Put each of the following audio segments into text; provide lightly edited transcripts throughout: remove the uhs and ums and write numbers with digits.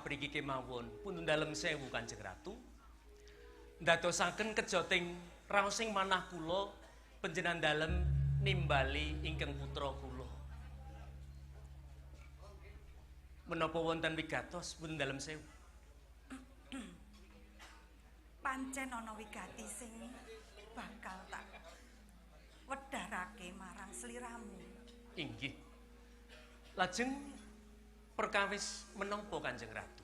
sapriki kemawon punten dalem sewu Kanjeng Ratu ndadosaken kejoting raosing manah kula panjenengan dalem nimbali ingkang putra kula. Menapa wonten wigatos punten dalem sewu? Pancen ana wigati sing bakal tak wedharake marang sliramu. Inggih. Lajeng perkawis menapa Kanjeng Ratu?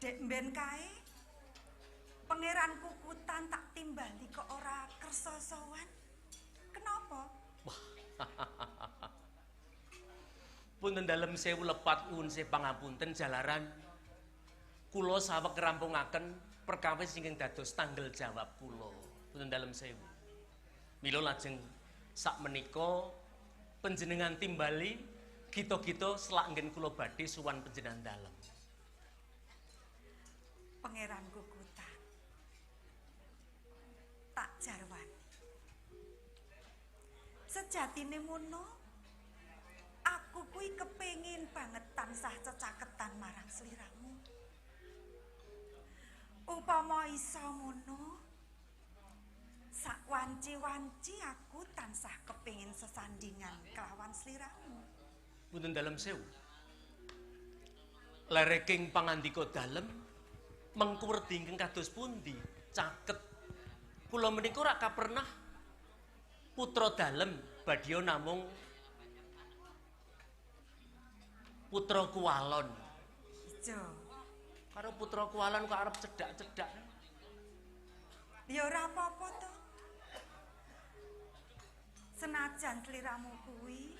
Dek mben kae Pangeran Kukutan tak timbali kok ora kersa sowan. Kenapa? Punten dalem sewu lepat nyuwun pangapunten jalaran kula saweg ngrampungaken perkawis ingkang dados tanggel jawab kula. Punten dalem sewu. Mila lajeng sakmenika panjenengan timbali gita-gita selak nggen kula badhe sowan panjenengan dalem. Pangeran Kukutan tak jarwani. Sejatine mono aku kuwi kepengin banget tansah cecaketan marang sliramu. Upama iso mono, sak wanci-wanci aku tansah kepengin sesandingan kelawan sliramu. Punten dalem sewu. Lereking pangandika dalem mengku werdi ingkang kados pundi? Caket. Kula menika rak kapernah putra dalem badya namung putra Kuwalon. Ijo. Karo putra Kuwalon kok arep cedhak-cedhak. Ya ora apa-apa to. Senajan sliramu kuwi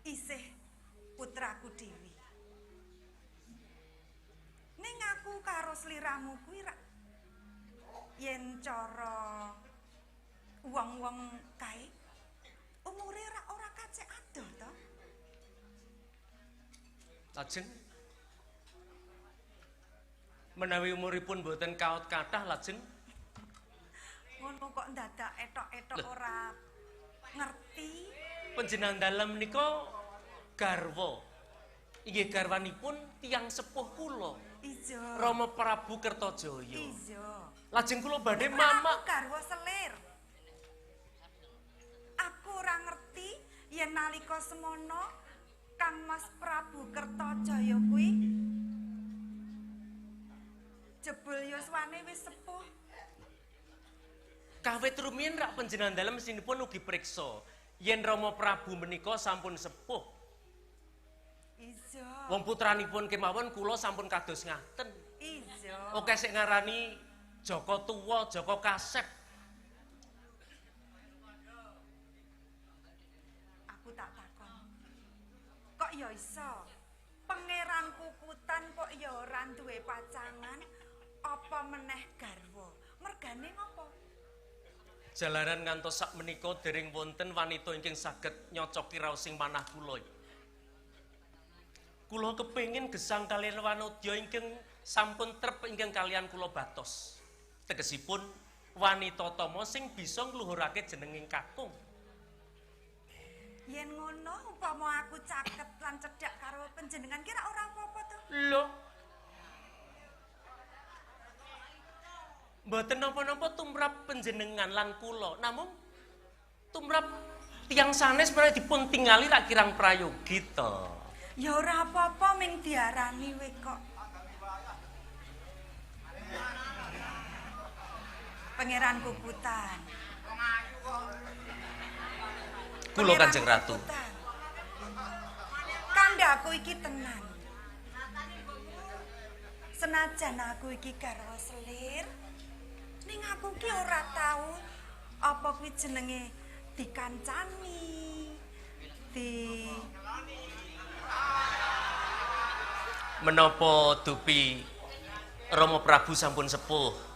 isih putraku dewi. Ning aku karo sliramu kuwi rak yen cara wong-wong kae umure rak ora kacek adoh to. Lajeng menawi umuripun mboten kaot kathah lajeng ngono kok ndadak etok-etok ora ngerti. Panjenengan dalem menika garwa. Inggih garwanipun tiyang sepuh kula. Iya. Rama Prabu Kertajaya. Iya. Lajeng kula badhe mamak garwa selir. Aku ora ngerti yen nalika semono Kang Mas Prabu Kertajaya kuwi jebul yuswane wis sepuh. Kawit rumiyin rak panjenengan dalem mesinipun ugi priksa yen Rama Prabu menika sampun sepuh. Iya. Wong putranipun kemawon kula sampun kados ngaten. Iya. Oke sik ngarani Joko tuwa, Joko kasep. Aku tak takon. Kok ya iso? Pangeran Kukutan kok ya ora duwe pacangan apa meneh garwa? Mergane ngopo? Jalaran ngantos sak menika dereng wonten wanita ingkang saged nyocoki raosing manah kula. Kula kepengin gesang kaliyan wanodya ingkang sampun trep ingkang kaliyan kula batos. Tegesipun wanita tama sing bisa ngluhurake jenenging kakung. Yen ngono upama aku caket lan cedhak karo panjenengan kira ora apa-apa to? Lho. Mboten napa-napa tumrap panjenengan lan kula, namung tumrap tiyang sanes menawi dipun tingali rak kirang prayogi to. Ya ora apa-apa ming diarani we kok. Pangeran Kukutan. Kula Kanjeng Ratu. Kandhaku iki tenan. Senajan aku iki garwa selir, ning aku ki ora tau apa kuwi jenenge dikancani, di menapa dupi Rama Prabu sampun sepuh.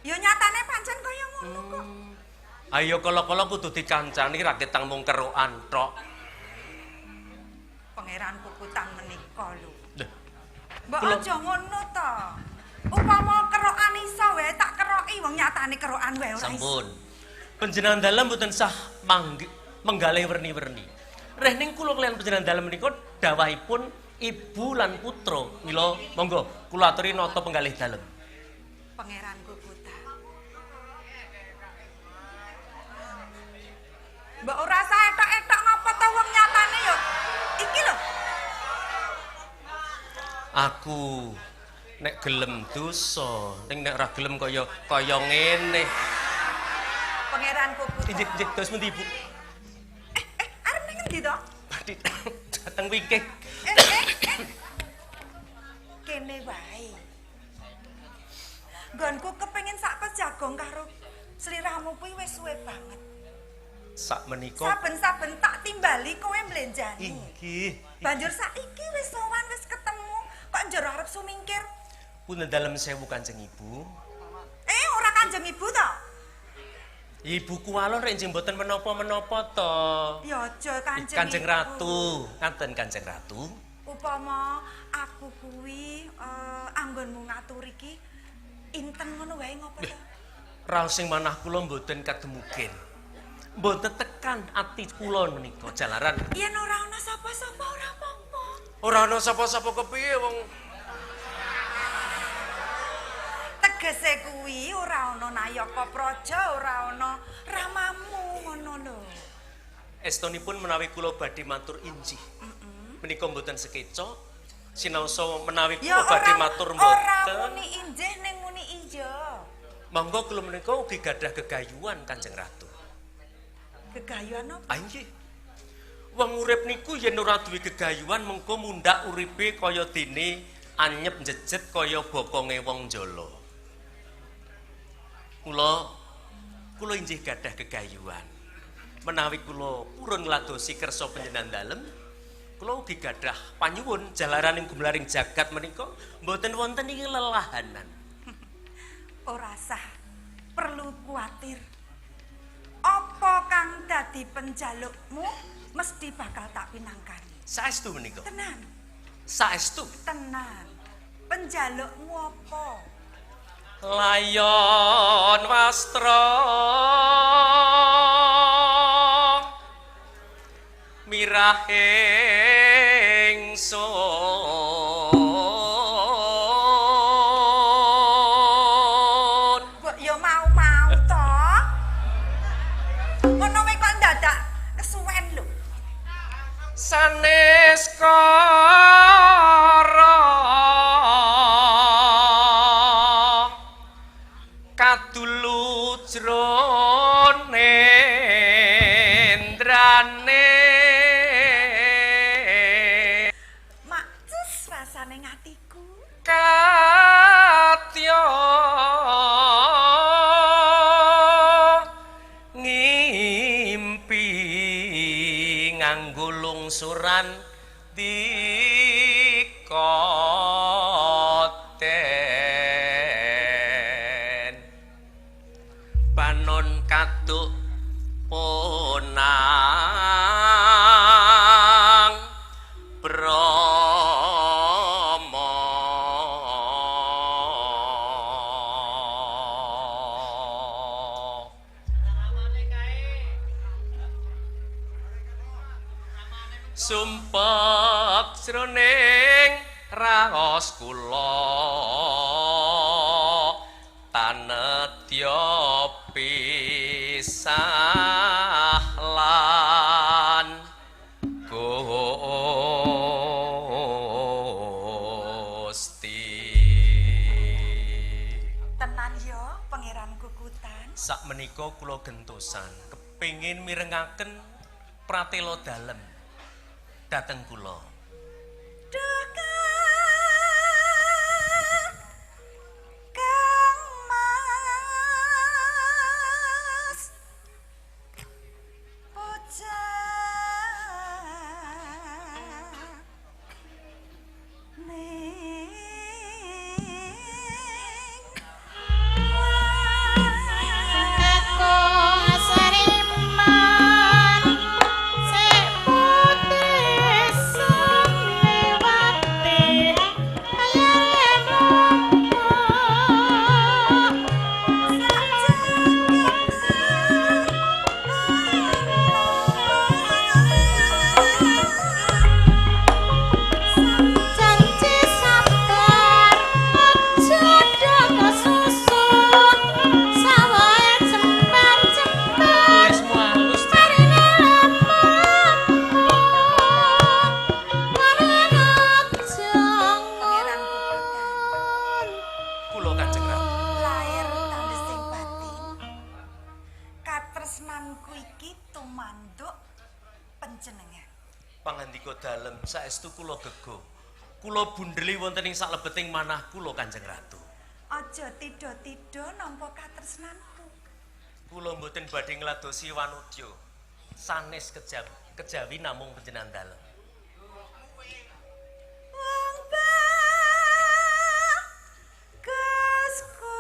Ya nyatane pancen kaya ngono kok. Ayo kala-kala kudu dikancani ra ketang mung kerokan tok. Pangeran Kukutan menika lho. Mbok aja ngono to. Upama kerokan iso wae tak keroki wong nyatane kerokan wae ora iso. Sampun. Panjenengan dalem mboten sah menggalih werni-werni. Rehning kula kaliyan panjenengan dalem menika dawahipun ibu lan putra. Mila monggo kula aturi nata penggalih dalem. Pangeran Kukutan. Mbok ora usah etok-etok ngapa to wong nyatane yo. Iki lho. Aku nek gelem dosa, ning nek ora gelem kaya kaya ngene. Pangeran Kukutan. Injih, injih, dos pundi Ibu? Arep ning endi to? Badhe dateng wingking. Kene wae. Nggonku kepengin sak pejagong karo sliramu kuwi wis suwe banget. Sak menika saben-saben tak timbali kowe mblenjani. Inggih. Banjur saiki wis sowan wis ketemu kok njur arep sumingkir. Punten dalem sewu Kanjeng Ibu. Ora Kanjeng Ibu to? Ibu kuwalon rek njing mboten menapa-menapa to. Ya aja Kanjeng. Kanjeng Ratu, ngaten Kanjeng Ratu. Upama aku kuwi anggonmu ngatur iki inten ngono wae ngopo to? Raos sing manah kula mboten kademuken. Mboten tekan ati kula menika jalaran. Yen ora ana sapa-sapa ora apa-apa. Ora ana sapa-sapa kepiye wong tegese kuwi ora ana Nayaka Praja, ora ana ramamu ngono lho. Estonipun menawi kula badhe matur injih. Menika mboten sekeca sinaosa menawi kula badhe matur mboten. Ora muni injih ning muni iya. Monggo kula menika ugi gadah gegayuhan Kanjeng Ratu. Gegayuhan apa? Ah nggih. Wong urip niku yen ora duwe gegayuhan mengko mundhak uripe kaya dene anyep jejet kaya bokonge wong jala. Kula injih gadah gegayuhan. Menawi kula purun ngladosi kersa panjenengan dalem, kula ugi gadah panyuwun jalaran ing gumlaring jagat menika mboten wonten ing lelahanan. Ora sah perlu kuwatir. Apa kang dadi penjalukmu mesti bakal tak pinangkani. Saestu menika. Tenan. Saestu. Tenan. Penjalukmu apa? Layon wastra mirah ingsun kok ya mau-mau to ngono wae kok ndadak kesuwen lho sanes kara kadulu jrone ndrane makcus rasane ngatiku katya ngimpi nganggo lungsuran dikoten banon kaduk ponang Brahma. Sumpek jroning raos kula tanedya pisah lan Gusti. Tenan yo Pangeran Kukutan. Sakmenika kula gentosan kepingin mirengaken pratela dalem dhateng kula. Duh Kang Mas bocah ning Kakung Sariman sik putih. kula gego. Kula bundeli wonten ing salebeting manah kula Kanjeng Ratu. Aja tidha-tidha nampa katresnanku. Kula mboten badhe ngladosi wanudya sanes kejawi namung panjenengan dalem. Wong bagasku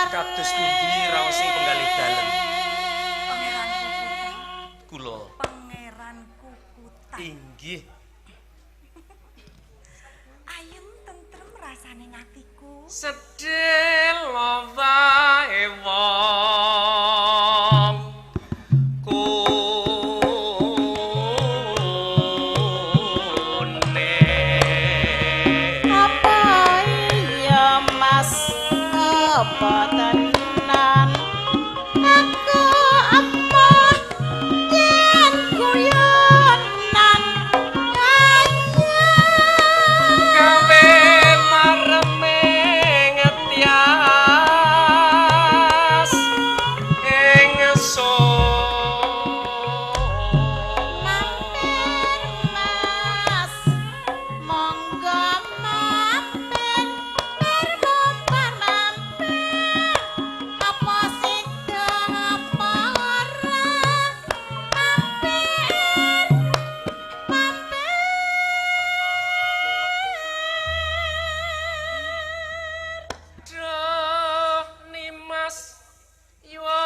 Kados pundi raosing penggalih dalem? Pangeran Kukutan. Kula Pangeran Kukutan. Inggih. Ayem tentrem rasane atiku. Sedhela wae wong kune. Apa iya Mas, apa tenan aku emoh yen guyonan gawe mareme ngetias ing mampir Mas, monggo mampir, mampir mampir, apa sida apa ora mampir mampir. Duh Nimas Ywasu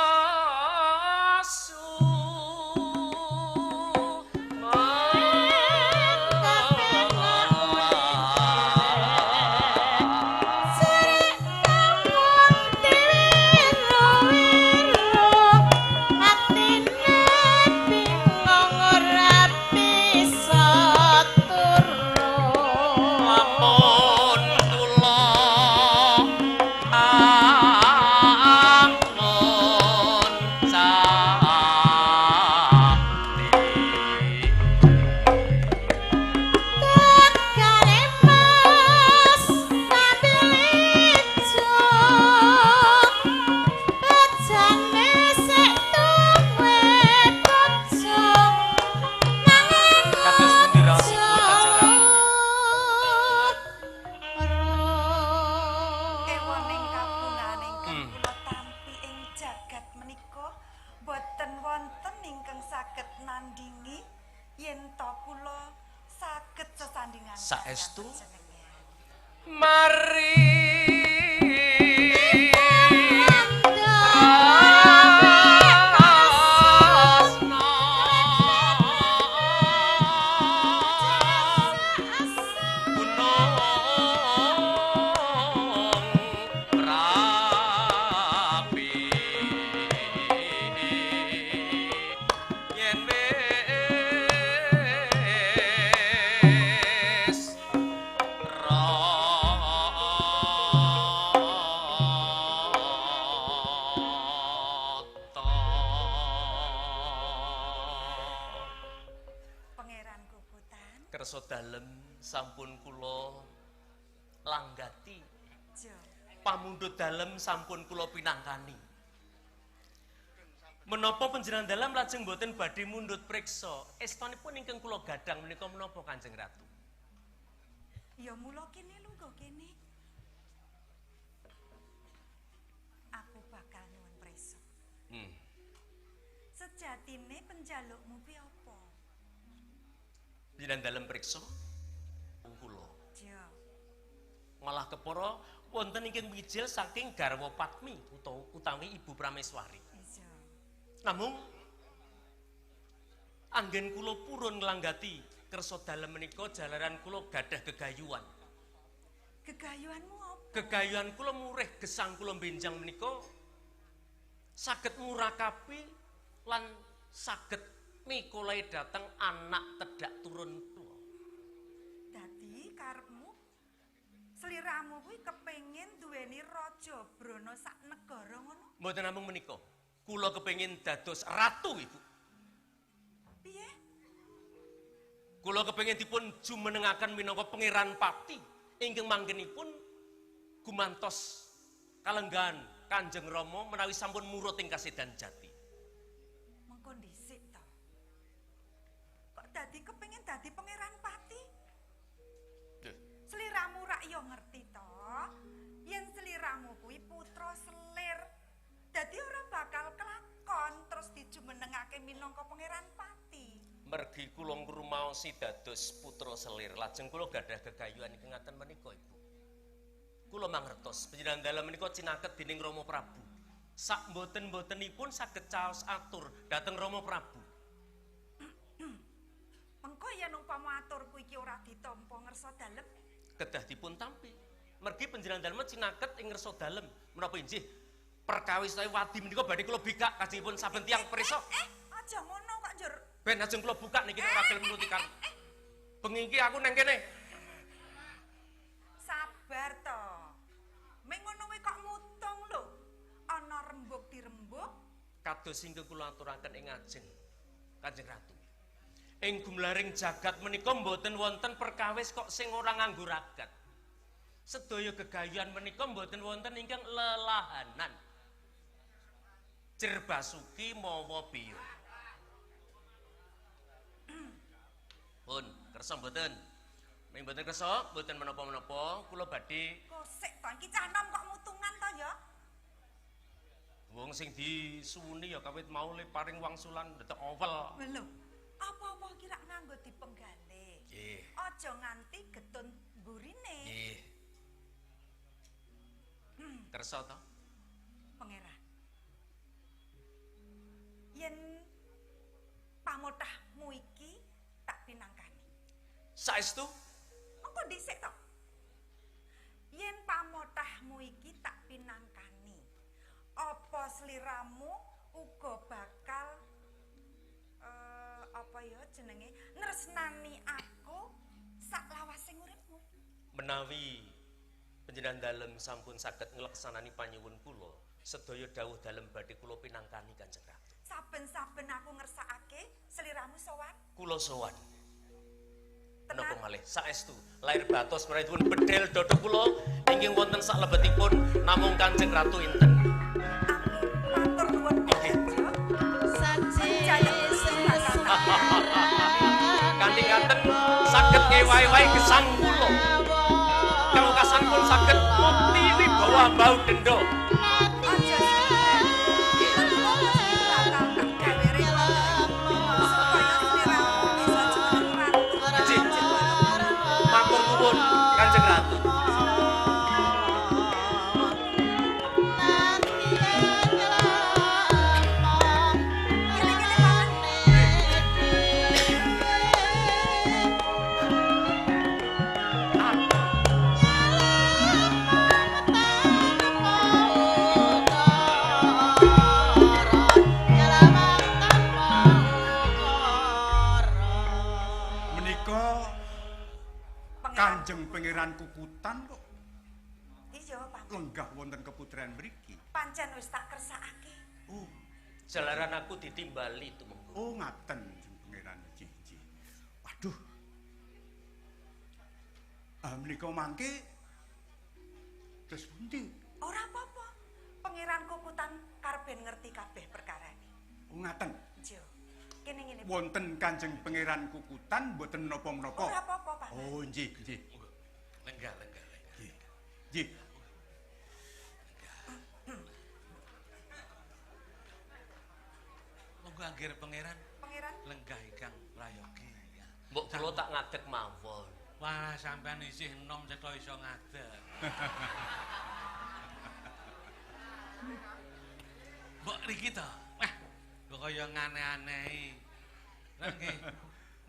Lamun kula ampun cati. Kados pundi raosipun Kanjeng Ratu? Ewaning kabungan ingkang kula tampi ing jagat menika boten wonten ingkang saged nandingi yen to kula saged sesandingan kaliyan Saestu? panjenengan. Mari Krasna Gunung Merapi yen wis rata. Pangeran Kukutan. Kersa dalem sampun kula langgati, Jo. pamundhut dalem sampun kula pinangkani. Menapa panjenengan dalem lajeng boten badhe mundhut priksa? Estonipun ingkang kula gadhang menika menapa Kanjeng Ratu? Ya mula kene lungguh kene. Aku bakal nyuwun prisa. Sejatine penjalukmu kuwi apa? Panjenengan dalem priksa kula. Jo. Malah kepara wonten ingkang wijil saking garwa Patmi utawi Ibu Prameswari. Iya. Namung anggen kula purun nglanggati kersa dalem menika jalaran kula gadah gegayuhan. Gegayuhanmu apa? Gegayuhan kula murih gesang kula benjang menika saged murakapi lan saged mikolai dhateng anak tedhak turun kula. Dadi karepmu sliramu kuwi kepengin duweni raja brana sak negara ngono? Mboten namung menika. Kula kepengin dados ratu, Ibu. Piye? Kula kepengin dipun jumenengaken minangka Pangeran Pati ingkang manggenipun gumantos kalenggahan Kanjeng Rama menawi sampun murut ing kasedan jati. Mengko dhisik to. Kok dadi kepengin dadi Pangeran Pati? Lho, Sliramu rak ya ngerti to. Yen sliramu kuwi putra selir. Dadi ora bakal kelakon terus dijumenengake minangka Pangeran Pati. Mergi kula ngrumaosi dados putra selir, lajeng kula gadah gegayuhan ingkang ngaten menika, Ibu. Kula mangertos panjenengan dalem menika cinaket dening Rama Prabu. Sak mboten-mbotenipun saged caos atur dhateng Rama Prabu. Mengko yen umpama aturku iki ora ditampa ngersa dalem, Kedah dipun tampi. Mergi panjenengan dalem cinaket ing ngersa dalem. Menapa injih perkawis wadi menika badhe kula bikak kajengipun saben tiyang pirsa. Aja ngono kok njur. Ben ajeng kula buka niki nek ora gelem nuruti kami. Bengi iki aku nang kene. Sabar to. Ming ngono kuwi kok mutung lho. Ana rembug dirembug. Kados ingkang kula aturaken ing ajeng Kanjeng Ratu. Ing gumlaring jagat menika mboten wonten perkawis kok sing ora nganggo ragat. Sedaya gegayuhan menika mboten wonten ingkang lelahanan. Jer basuki mawa biya. Pun kersa mboten? Ming mboten kersa, mboten menapa-menapa, kula badhe Kosek to iki cah nom kok mutungan to ya. Wong sing disuwuni ya kawit mau le paring wangsulan ndetek owel. Lho, apa-apa iki rak nganggo dipenggale. Nggih. Aja nganti getun mburine. Nggih. Kersa to? Pangeran. Yen pamotahmu iki tak pinangkani. Saestu? Mengko dhisik to. Yen pamotahmu iki tak pinangkani, apa sliramu uga bakal apa ya jenenge nresnani aku sak lawasing uripmu? Menawi panjenengan dalem sampun saged ngleksanani panyuwun kula, sedaya dawuh dalem badhe kula pinangkani Kanjeng Ratu. Saben-saben aku ngersakake sliramu sowan. Kula sowan. Tenan. Menapa malih saestu lahir batos menawi bedhel dada kula ingkang wonten saklebetipun namung Kanjeng Ratu inten. Amin. Matur nuwun Nggih. Kanthi ngaten saged ngewahi-wahi gesang kula. Kang kasampun saged mukti wibawa mbau denda. Aja bakal tak gawe repot supaya sliramu bisa jumeneng ratu. Nggih. Matur nuwun Kanjeng Ratu. Kene-kene paman. Menika Pangeran. Kanjeng Pangeran Kukutan kok Iya, Paman. lenggah wonten keputren mriki. Pancen wis tak kersakake. Oh, Jalaran aku ditimbali tumenggung. oh ngaten Kanjeng Pangeran. Nggih, nggih. Waduh. Ah menika mangke terus pundi? Ora apa-apa. Pangeran Kukutan karben ngerti kabeh perkarane. Oh ngaten. Iya. Kene ngene. Wonten Kanjeng Pangeran Kukutan mboten menapa-menapa. Ora apa-apa, Paman. Oh nggih, nggih. Lenggah, lenggah, lenggah. Nggih. Nggih. Monggo anggir pangeran Pangeran lenggah ingkang prayogi. Mbok kula tak ngadeg mawon. Wah, sampean isih enom cetha iso ngadeg. Mbok niki to. Wah, kok kaya ngane-anehi. Lah nggih,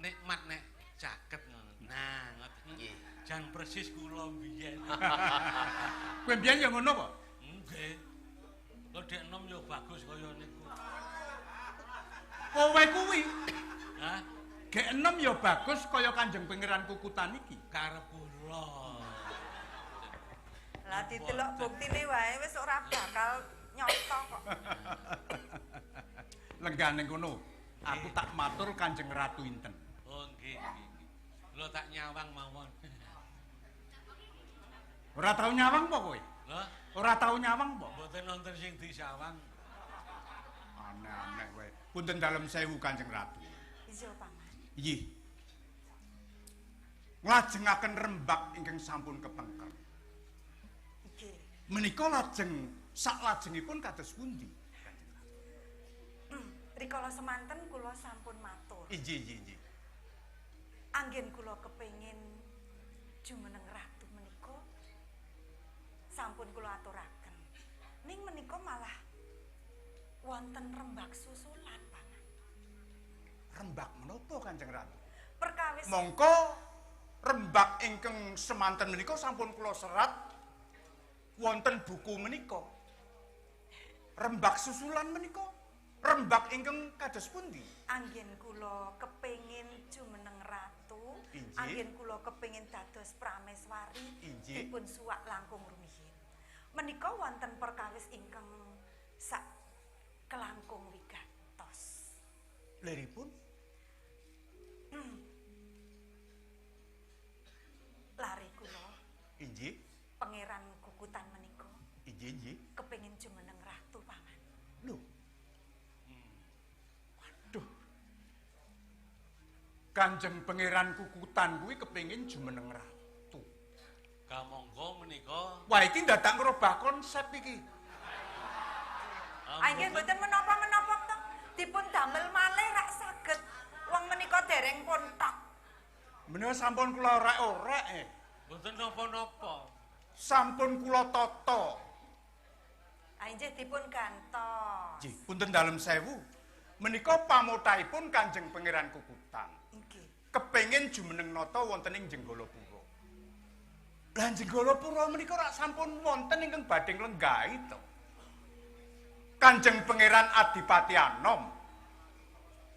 nikmat nek caket ngono. Nah, ngoten. Nggih. Jan persis kula mbiyen. Kowe mbiyen ya ngono apa? Nggih. Kok dek enom ya bagus kaya niku. Kowe kuwi Hah? gek enom ya bagus kaya Kanjeng Pangeran Kukutan iki. Karep kula. Lah ditelok buktine wae wis ora bakal nyoto kok. Lenggah ning kono. Aku tak matur Kanjeng Ratu Inten. Oh nggih, nggih. Kula tak nyawang mawon. Ora tau nyawang apa kowe? Lho, Ora tau nyawang apa? mboten nonton sing disawang. Aneh-aneh kowe. Punten dalem sewu Kanjeng Ratu. Iya, Paman. Nggih. Nglajengaken rembak ingkang sampun kepengker. Nggih. Menika lajeng saklajengipun kados pundi? Kanjeng Ratu? Rikala semanten kula sampun matur. Inggih, inggih, inggih. Anggen kula kepengin jumeneng ratu menika sampun kula aturaken. Ning menika malah wonten rembak susulan, Paman. Rembak menapa Kanjeng Ratu? Perkawis Mongko rembak ingkang semanten menika sampun kula serat wonten buku menika. Rembak susulan menika rembak ingkang kados pundi? Anggen kula kepengin jumeneng ratu, Inggih. anggen kula kepengin dados prameswari, Inggih. dipun suwak langkung rumiyin. Menika wonten perkawis ingkang sak kelangkung wigatos. Liripun Lare kula inggih, Pangeran Kukutan menika inggih, inggih. kepengin jumeneng ratu, Paman. Lho. Waduh. Kanjeng Pangeran Kukutan kuwi kepengin jumeneng ratu. Kamangka menika Wah, iki ndadak ngrobah konsep iki. Ah nggih mboten menapa-menapa to. Dipun damel malih rak saged. Wong menika dereng pun tok. Menawa sampun kula orek-orek eh. Mboten napa-napa. Sampun kula tata. Ah nggih dipun gantos. Nggih, punten dalem sewu. Menika pamotahipun Kanjeng Pangeran Kukutan. Nggih. Kepengin jumeneng nata wonten ing Jenggalapura. Lah Jenggalapura menika rak sampun wonten ingkang badhe nglenggahi to. Kanjeng Pangeran Adipati Anom.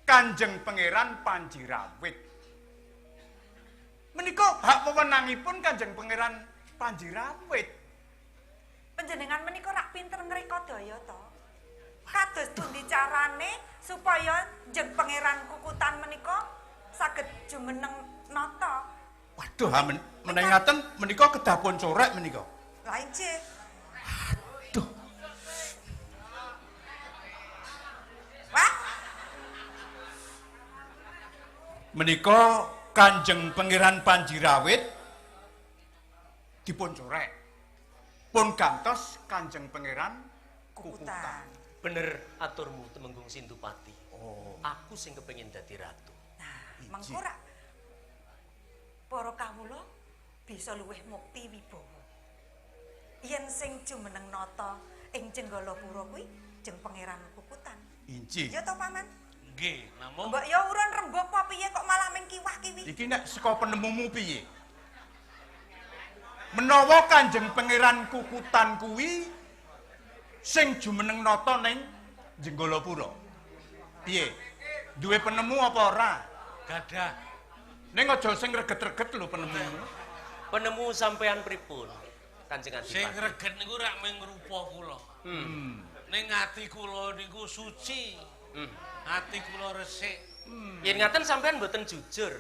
Kanjeng Pangeran Panjirawit. Menika hak wewenangipun Kanjeng Pangeran Panjirawit. Panjenengan menika rak pinter ngrekodaya to. Kados pundi carane supaya Jeng Pangeran Kukutan menika saged jumeneng nata? Waduh, ha menawi ngaten menika kedah pun corek menika. Lah inggih. Duh, Wah, menika Kanjeng Pangeran Panjirawit dipun corek. Pun gantos Kanjeng Pangeran Kukutan. Kukutan. Bener aturmu Temenggung Sindupati. Oh, Aku sing kepengin dadi ratu. Nah, mengko rak para kawula bisa luwih mukti wibawa. Yen sing jumeneng nata ing Jenggalapura kuwi Jeng Pangeran Kukutan. Inggih. Ya to, Paman? Nggih, namung Mbok ya urun rembug apa piye kok malah ming kiwah-kiwi. Iki nek saka penemumu piye? Menawa Kanjeng Pangeran Kukutan kuwi sing jumeneng nata ning Jenggalapura. Piye? Duwe penemu apa ora? gadah Ning aja sing reget-reget lho penemumu. Penemu sampean pripun? Kanjeng sing Adipati. reget niku rak ming rupa kula. Ning ati kula niku suci. Ati kula resik. Yen ngaten sampean mboten jujur.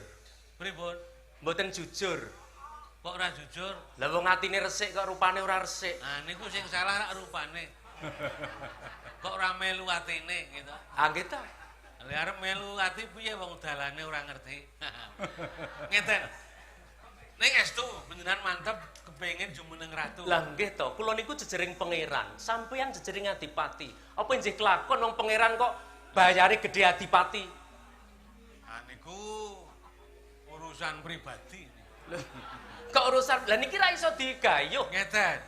Pripun? Mboten jujur. Kok ora jujur? Lah wong atine resik kok rupane ora resik. Nah niku sing salah rak rupane. Kok ora melu atine gitu. Ah nggih ta. Lah arep melu ati piye wong dalane ora ngerti. Ngeten. Ning estu panjenengan mantep kepengin jumeneng ratu. Lah nggih to, kula niku jejering pangeran, sampean jejering adipati. Apa nggih kelakon wong pangeran kok bayare gedhe adipati? Nah niku urusan pribadi. Lho, kok urusan lah niki ra iso digayuh. Ngeten.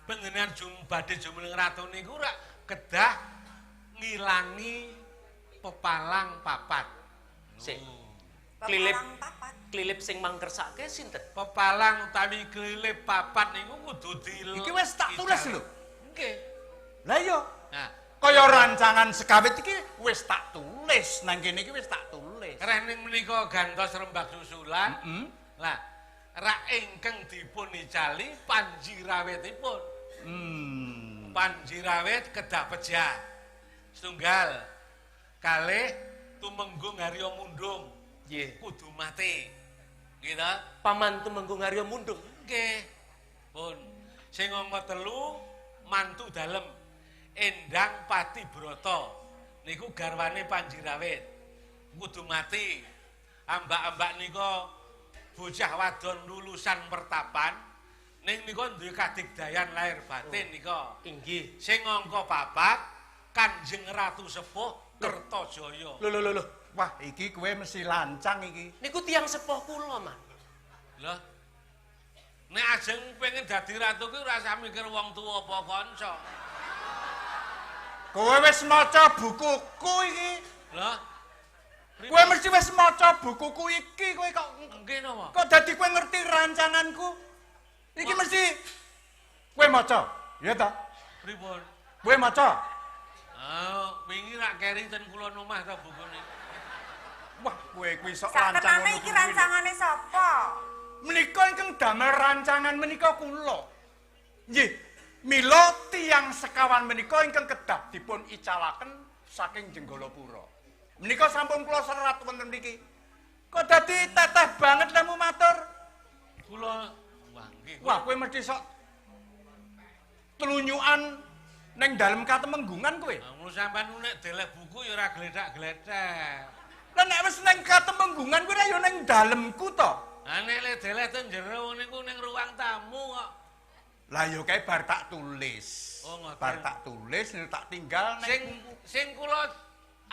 Panjenengan badhe jumeneng ratu niku rak kedah ngilangi pepalang papat. Sik. Klilip Pepalang papat. Klilip sing mangkersake sinten? Pepalang utawi klilip papat niku kudu di Iki wis tak tulis lho. Nggih. Lah iya. Nah, Kaya rancangan sekawit iki wis tak tulis, nang kene iki wis tak tulis. rening menika gantos rembag susulan. Lah, rak ingkang dipun icali Panji Rawitipun. Panji Rawit kedah pejah. Setunggal kalih Tumenggung Harya Mundung. Nggih. Kudu mati. Nggih ta? Paman Tumenggung Harya Mundung. Nggih. Pun sing angka 3 mantu dalem Endang Patibrata niku garwane Panji Rawit. Kudu mati. Ambak-ambak nika bocah wadon lulusan pertapan ning nika duwe kadigdayan lahir batin nika. Inggih. Sing angka 4 Kanjeng Ratu Sepuh Kertajaya. Lho lho lho lho. Wah, iki kowe mesti lancang iki. Niku tiyang sepuh kula, Man. Lho. Nek ajeng pengen dadi ratu kuwi ora usah mikir wong tuwa apa kanca. Kowe wis maca bukuku iki. Lho. Kowe mesti wis maca bukuku iki, kowe kok nggih napa? Kok dadi kowe ngerti rancanganku? Iki mesti kowe maca, ya ta? Pripun? Kowe maca. Oh, wingi rak keri ten kula omah ta bukune. Wah, kowe kuwi sok rancang. Sakenane iki rancangane sapa? Menika ingkang damel rancangan menika kula. Nggih, mila tiyang sekawan menika ingkang kedah dipun icalaken saking Jenggalapura. Menika sampun kula serat wonten mriki. Kok dadi teteh banget lemu matur? Kula wah nggih. Wah, kowe mesti sok tlunyukan ning dalem katemenggungan kowe. Lah ngono sampean nek deleh buku ya ora gledak-gledek. Lah nek wis ning katemenggungan kuwi ya ning dalemku to. Lah nek le deleh ten jero niku ning ruang tamu kok. Lah ya kae bar tak tulis. Oh, ngoten. Bar tak tulis tak tinggal ning sing kula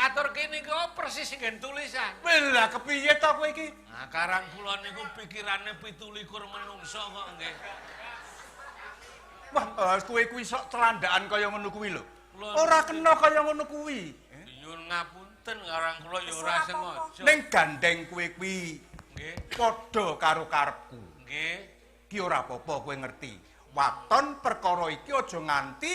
aturke niku persis nggen tulisan. Lah kepiye to kowe iki? Nah, karang kula niku pikirane 27 menungso kok nggih. Wah, kowe kuwi sok celandaan kaya ngono kuwi lho. Ora kena kaya ngono kuwi. Nyuwun ngapunten karang kula ya ora sengaja. Ning gandeng kowe kuwi nggih padha karo karepku. Nggih. Ki ora apa-apa kowe ngerti. Waton perkara iki aja nganti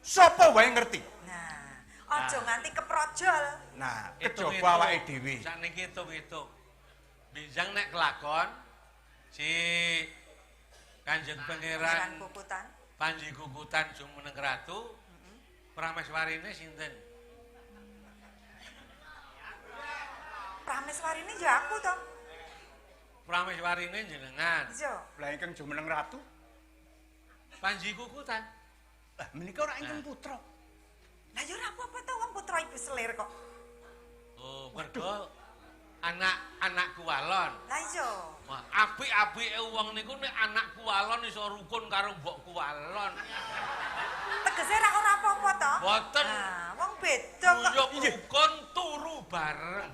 sapa wae ngerti. Nah, aja nganti keprojol. Nah, kejaba awake dhewe. Sakniki hitung-hitung. Bijang nek kelakon si Kanjeng Pangeran Kukutan. Panji Kukutan jumeneng ratu. Prameswarine sinten? Prameswarine ya aku to. Prameswarine jenengan. Iya. Lah ingkang jumeneng ratu Panji Kukutan. Lah menika ora ingkang putra. Lah ya ora apa-apa to wong putra ibu selir kok. Oh, mergo anak-anak kuwalon. Lah iya. Wah, apik-apike wong niku nek anak kuwalon iso rukun karo mbok kuwalon. Tegese ra ora apa-apa to? Boten. Nah, wong beda kok. Uyuk rukun turu bareng.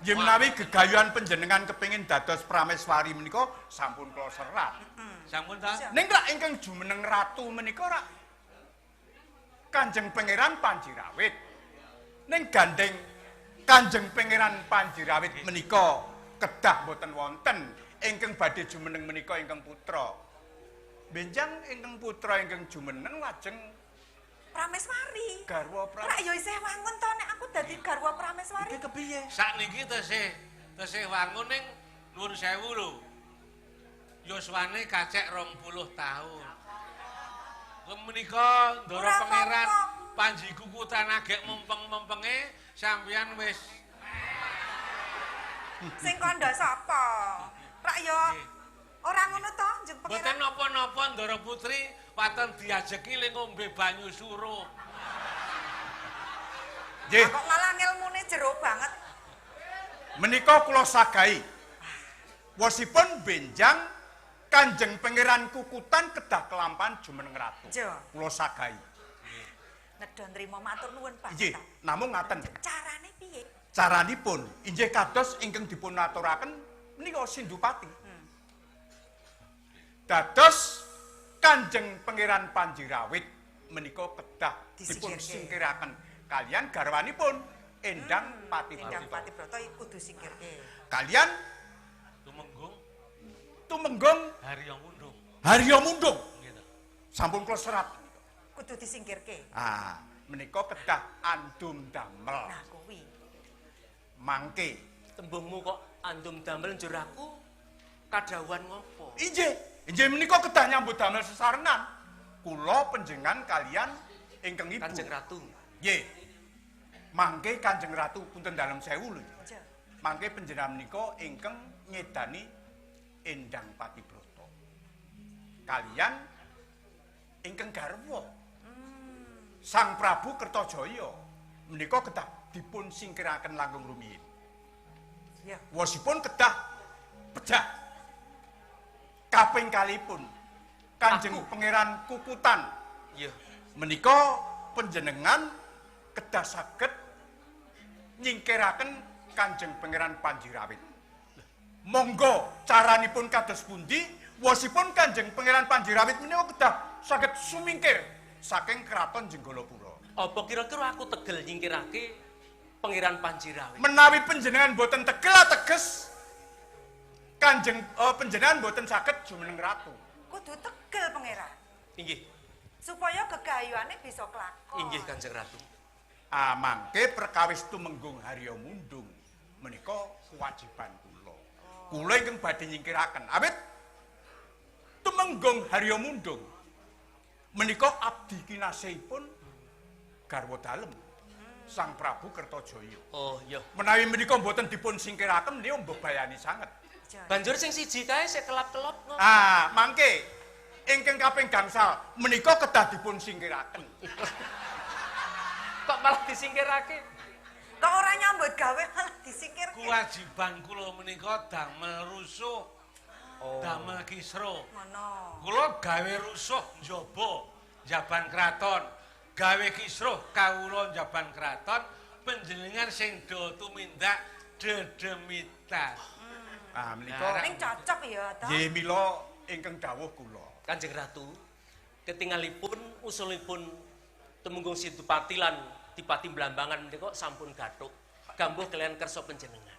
Nggih menawi gegayuhan panjenengan kepengin dados prameswari menika sampun kula serat. Sampun ta? Ning rak ingkang jumeneng ratu menika rak Kanjeng Pangeran Panji Rawit. Ning gandeng Kanjeng Pangeran Panji Rawit menika kedah boten wonten ingkang badhe jumeneng menika ingkang putra. Benjang ingkang putra ingkang jumeneng lajeng Prameswari. Garwa Rak ya isih wangun to nek aku dadi garwa Prameswari. Iki kepiye? Sakniki tesih wangun ning nuwun sewu lho. Yuswane kacek 20 tahun. Menika Ndara Pangeran Panji Kukutan agek mempeng-mempenge sampeyan wis sing kandha sapa? Rak ya ora ngono to, Njeng Pangeran. Mboten napa-napa Ndara Putri waton diajeki le ngombe banyu suruh. Nggih. Kok malah ngelmune jero banget. Menika kula sagahi. Wosipun benjang Kanjeng Pangeran Kukutan kedah kelampan jumeneng ratu. Kula sagahi. Nedha nrimo matur nuwun Pak. Nggih, namung ngaten. Carane piye? Caranipun inggih kados ingkang dipun aturaken menika Sindupati. Dados Kanjeng Pangeran Panji Rawit menika kedah dipun singkiraken kalian garwanipun Endang Patibrata. Endang Patibrata kudu singkirke. Kalian Tumenggung Haryo Mundung. Haryo Mundung. Sampun kula serat. Kudu disingkirke. Ah, menika kedah andum damel. Nah kuwi. Mangke tembungmu kok andum damel njur aku kadhawuhan ngopo? Inggih, inggih menika kedah nyambut damel sesarengan. Kula panjenengan kalian ingkang ibu. Kanjeng Ratu. Nggih. Mangke Kanjeng Ratu punten dalem sewu lho. Mangke panjenengan menika ingkang nyedani Endang Patibrata. Kalian ingkang garwa. Sang Prabu Kertajaya menika kedah dipun singkiraken langkung rumiyin. Ya. Wosipun kedah pejah. Kaping kalipun Kanjeng Pangeran Kukutan. Iya. Menika panjenengan kedah saged nyingkiraken Kanjeng Pangeran Panji Rawit. Monggo caranipun kados pundi wosipun Kanjeng Pangeran Panji Rawit menika kedah saged sumingkir saking Kraton Jenggalapura. Apa kira-kira aku tegel nyingkirake Pangeran Panji Rawit? Menawi panjenengan boten tegel teges Kanjeng panjenengan boten saged jumeneng ratu. Kudu tegel Pangeran. Inggih. Supaya gegayuhane bisa kelakon. Inggih Kanjeng Ratu. Ah mangke perkawis Tumenggung Haryo Mundung menika kewajiban kula. Kula ingkang badhe nyingkiraken. Awit Tumenggung Haryo Mundung menika abdi kinasihipun garwa dalem Sang Prabu Kertajaya. Oh iya. Menawi menika mboten dipun singkiraken menika mbebayani sanget. Banjur sing siji kae sik kelap-kelop ngopo? Ah, mangke ingkang kaping gangsal menika kedah dipun singkiraken. Kok malah disingkirake? Kok ora nyambut gawe malah disingkirke? Kewajiban kula menika damel rusuh. Oh. Damel kisruh. Ngono. Kula gawe rusuh njaba njaban kraton, gawe kisruh kawula njaban kraton, panjenengan sing do tumindak dedemitan. Ah menika ning cocok ya to. Nggih mila ingkang dawuh kula. Kanjeng Ratu, ketingalipun usulipun Tumenggung Sidupati lan Dipati Blambangan menika sampun gathuk gambuh kalian kersa panjenengan.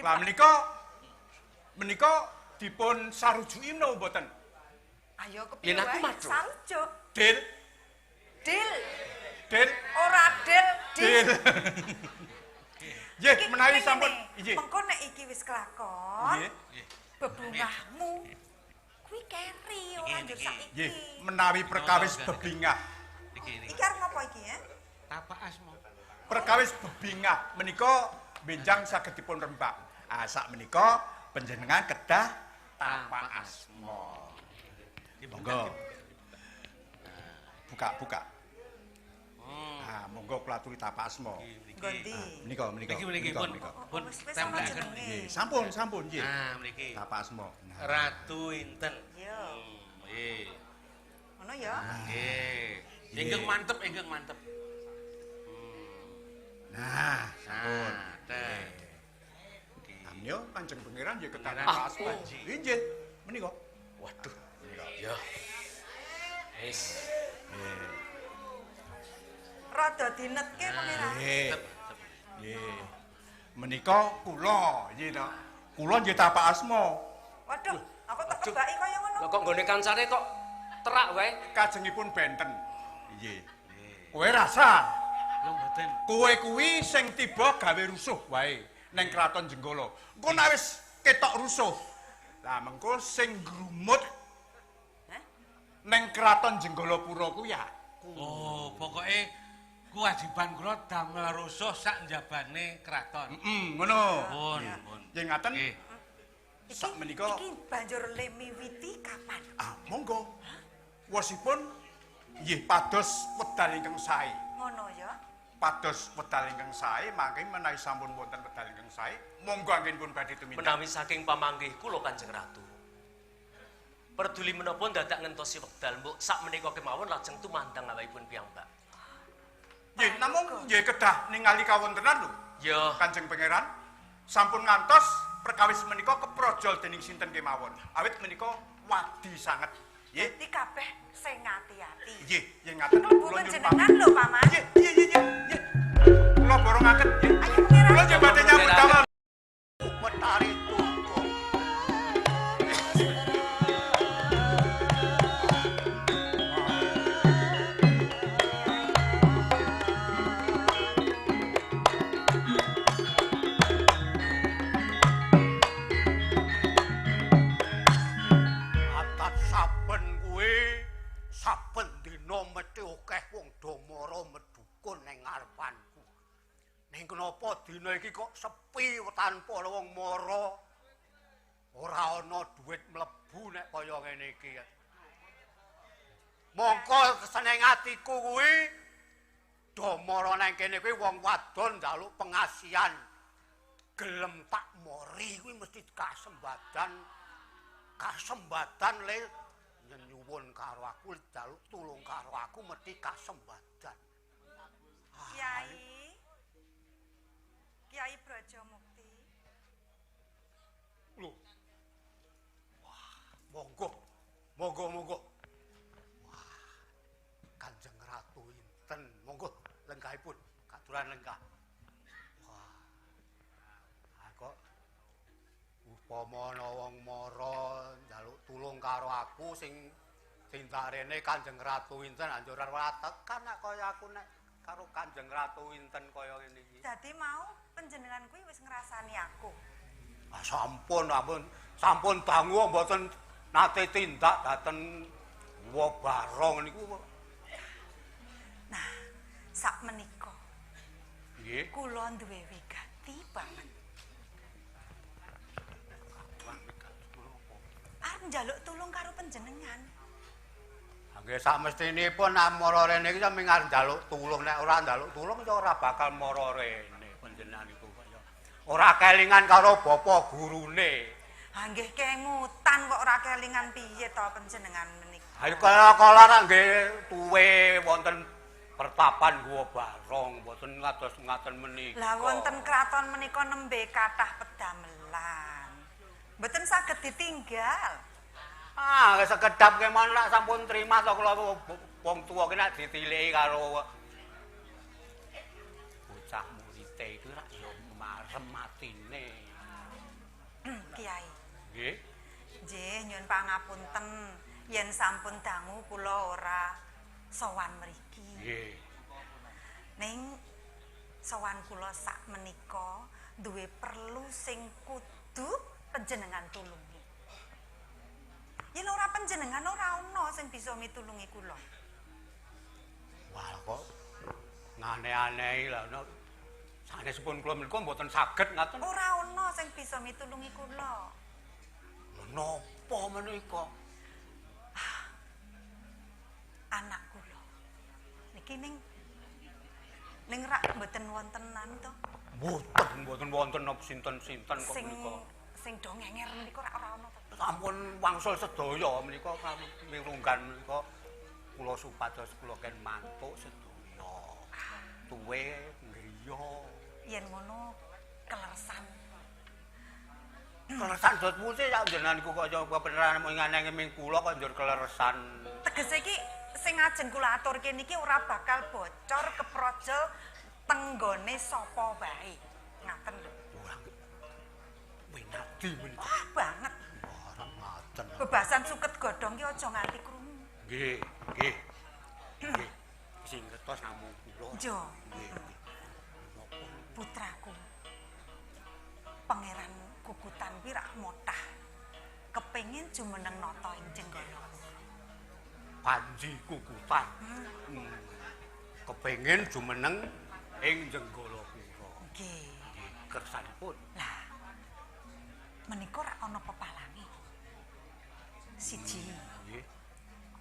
Lah menika menika dipun sarujuki menapa mboten? Ayo kepiye Yen aku wae sarujuk. Deal. Deal. Deal. Ora deal, deal. Nggih, menawi sampun nggih. Mengko nek iki wis kelakon, nggih. Bebungahmu kuwi keri ora njur saiki. Nggih, menawi perkawis bebingah. Iki arep ngopo iki ya? Tapak asma. Perkawis bebingah menika benjang saged dipun rembak. Ah sak menika panjenengan kedah tapak asma. Monggo. Buka-buka. Ah, monggo kula aturi tapak asma. Ganti. Menika menika. Niki pun pun tempelaken. Nggih, sampun sampun nggih. Nah, mriki. Tapak asma. Ratu Inten. Iya. Nggih. Ngono ya. Nggih. Ingkang mantep, ingkang mantep. Nah, sampun. Nggih. Kanjeng Pangeran ya kedah tapak asma. Nggih, menika. Waduh. Ya. Wis. Rada dinetke Pangeran. Nggih. Nggih. Menika kula nggih to. Kula nggih tapak asma. Waduh, aku tak kebaki kaya ngono. Lah kok nggone kancane kok terak wae? Kajengipun benten. Nggih. Kowe rasa. Lho mboten. Kowe kuwi sing tiba gawe rusuh wae ning Kraton Jenggala. Engko nek wis ketok rusuh, lah mengko sing grumut neng Kraton Jenggalapura kuwi aku. Oh, pokoke kewajiban kula damel rusuh sak njabane kraton. Heeh, ngono. Pun, pun. Nggih ngaten. Sak menika iki banjur le miwiti kapan? Ah, monggo. Wosipun nggih pados wedal ingkang sae. Ngono ya. Pados wedal ingkang sae, mangke menawi sampun wonten wedal ingkang sae, monggo anggenipun badhe tumindak. Menawi saking pamanggih kula Kanjeng Ratu. Perduli menapa ndadak ngentosi wekdal mbok sak menika kemawon lajeng tumandang awakipun piyambak. Nggih, namung nggih kedah ningali kawontenan lho. Ya, Kanjeng Pangeran sampun ngantos perkawis menika keprojol dening sinten kemawon. Awit menika wadi sanget. Nggih. Dadi kabeh sing ati-ati. Nggih, nggih ngaten. Klebu panjenengan lho, Paman. Nggih, nggih, nggih, nggih. Kula borongaken nggih. Ayo Pangeran. Kula nggih badhe nyambut damel. Metari tuwa. Atat saben kuwi saben dina mesti akeh wong do mara medukun ning ngarepanku. Ning kenapa dina iki kok sepi tanpa wong mara? Ora ana dhuwit mlebu nek kaya ngene iki. Mongko seneng atiku kuwi do mara nang kene kuwi wong wadon njaluk pengasihan. Gelem tak mori kuwi mesti kasembadan. Kasembadan le nyuwun karo aku, njaluk tulung karo aku mesti kasembadan. Kiai. Kiai Brajamukti. Lho. Wah, monggo. Monggo, monggo. Wah. Kanjeng Ratu inten, monggo lenggahipun, katuran lenggah. Wah. Ah kok upama ana wong mara njaluk tulung karo aku sing sing darene Kanjeng Ratu inten anjur ora tekan nek kaya aku nek karo Kanjeng Ratu inten kaya ngene iki. Dadi mau panjenengan kuwi wis ngrasani aku. Ah, sampun, ampun, sampun dangu mboten nate tindak dhateng Guwa Barong niku. Nah, sak menika nggih kula duwe wigati banget. Arep njaluk tulung karo panjenengan. Nggih samestinipun nek mara rene iki sampe arep njaluk tulung, nek ora njaluk tulung ya ora bakal mara rene panjenengan iku kaya ora kelingan karo bapa gurune. Ha nggih kemutan kok ora kelingan piye to panjenengan menika. Ayo kala-kala ra nggih tuwe wonten pertapan Guwa Barong mboten ngados ngaten menika. Lah wonten kraton menika nembe kathah pedamelan. Mboten saged ditinggal. Ah, sekedap kemawon lak sampun trima to kula wong tuwa ki nek ditiliki karo bocah murite iku rak ya marem atine. Kiai. Nggih. Nggih, nyuwun pangapunten yen sampun dangu kula ora sowan mriki. Nggih. Ning sowan kula sak menika duwe perlu sing kudu panjenengan tulungi. Yen ora panjenengan ora ana sing bisa mitulungi kula. Wah, kok ngane-anehi lha nek sanesipun kula menika mboten saged ngaten. Ora ana sing bisa mitulungi kula. Menapa menika? Anak kula. Niki ning rak mboten wonten anu to? Mboten, mboten wonten napa sinten-sinten kok menika. Sing do ngenger menika rak ora ana to. Sampun wangsul sedaya menika mirunggan menika kula supados kula ken mantuk sedaya. Tuwe griya. Yen ngono kelersan. Kelersan dot putih sak jenengan iku kaya kebenaran mung nganenge ming kula kok njur kelersan. Tegese iki sing ajeng kula aturke niki ora bakal bocor keprojol tenggone sapa wae. Ngaten lho. Ora winadi menika. Wah, banget. Ora ngaten. Bebasan suket godhong ki aja nganti krungu. Nggih, nggih. Nggih. Sing ngertos namung kula. Yo. Nggih. Putraku. Pangeran Kukutan kuwi rak motah. Kepengin jumeneng nata ing Jenggala. Panji Kukutan. Kepengin jumeneng ing Jenggala Pura. Nggih. Kersanipun. Lah. Menika rak ana pepalange. Siji. Nggih.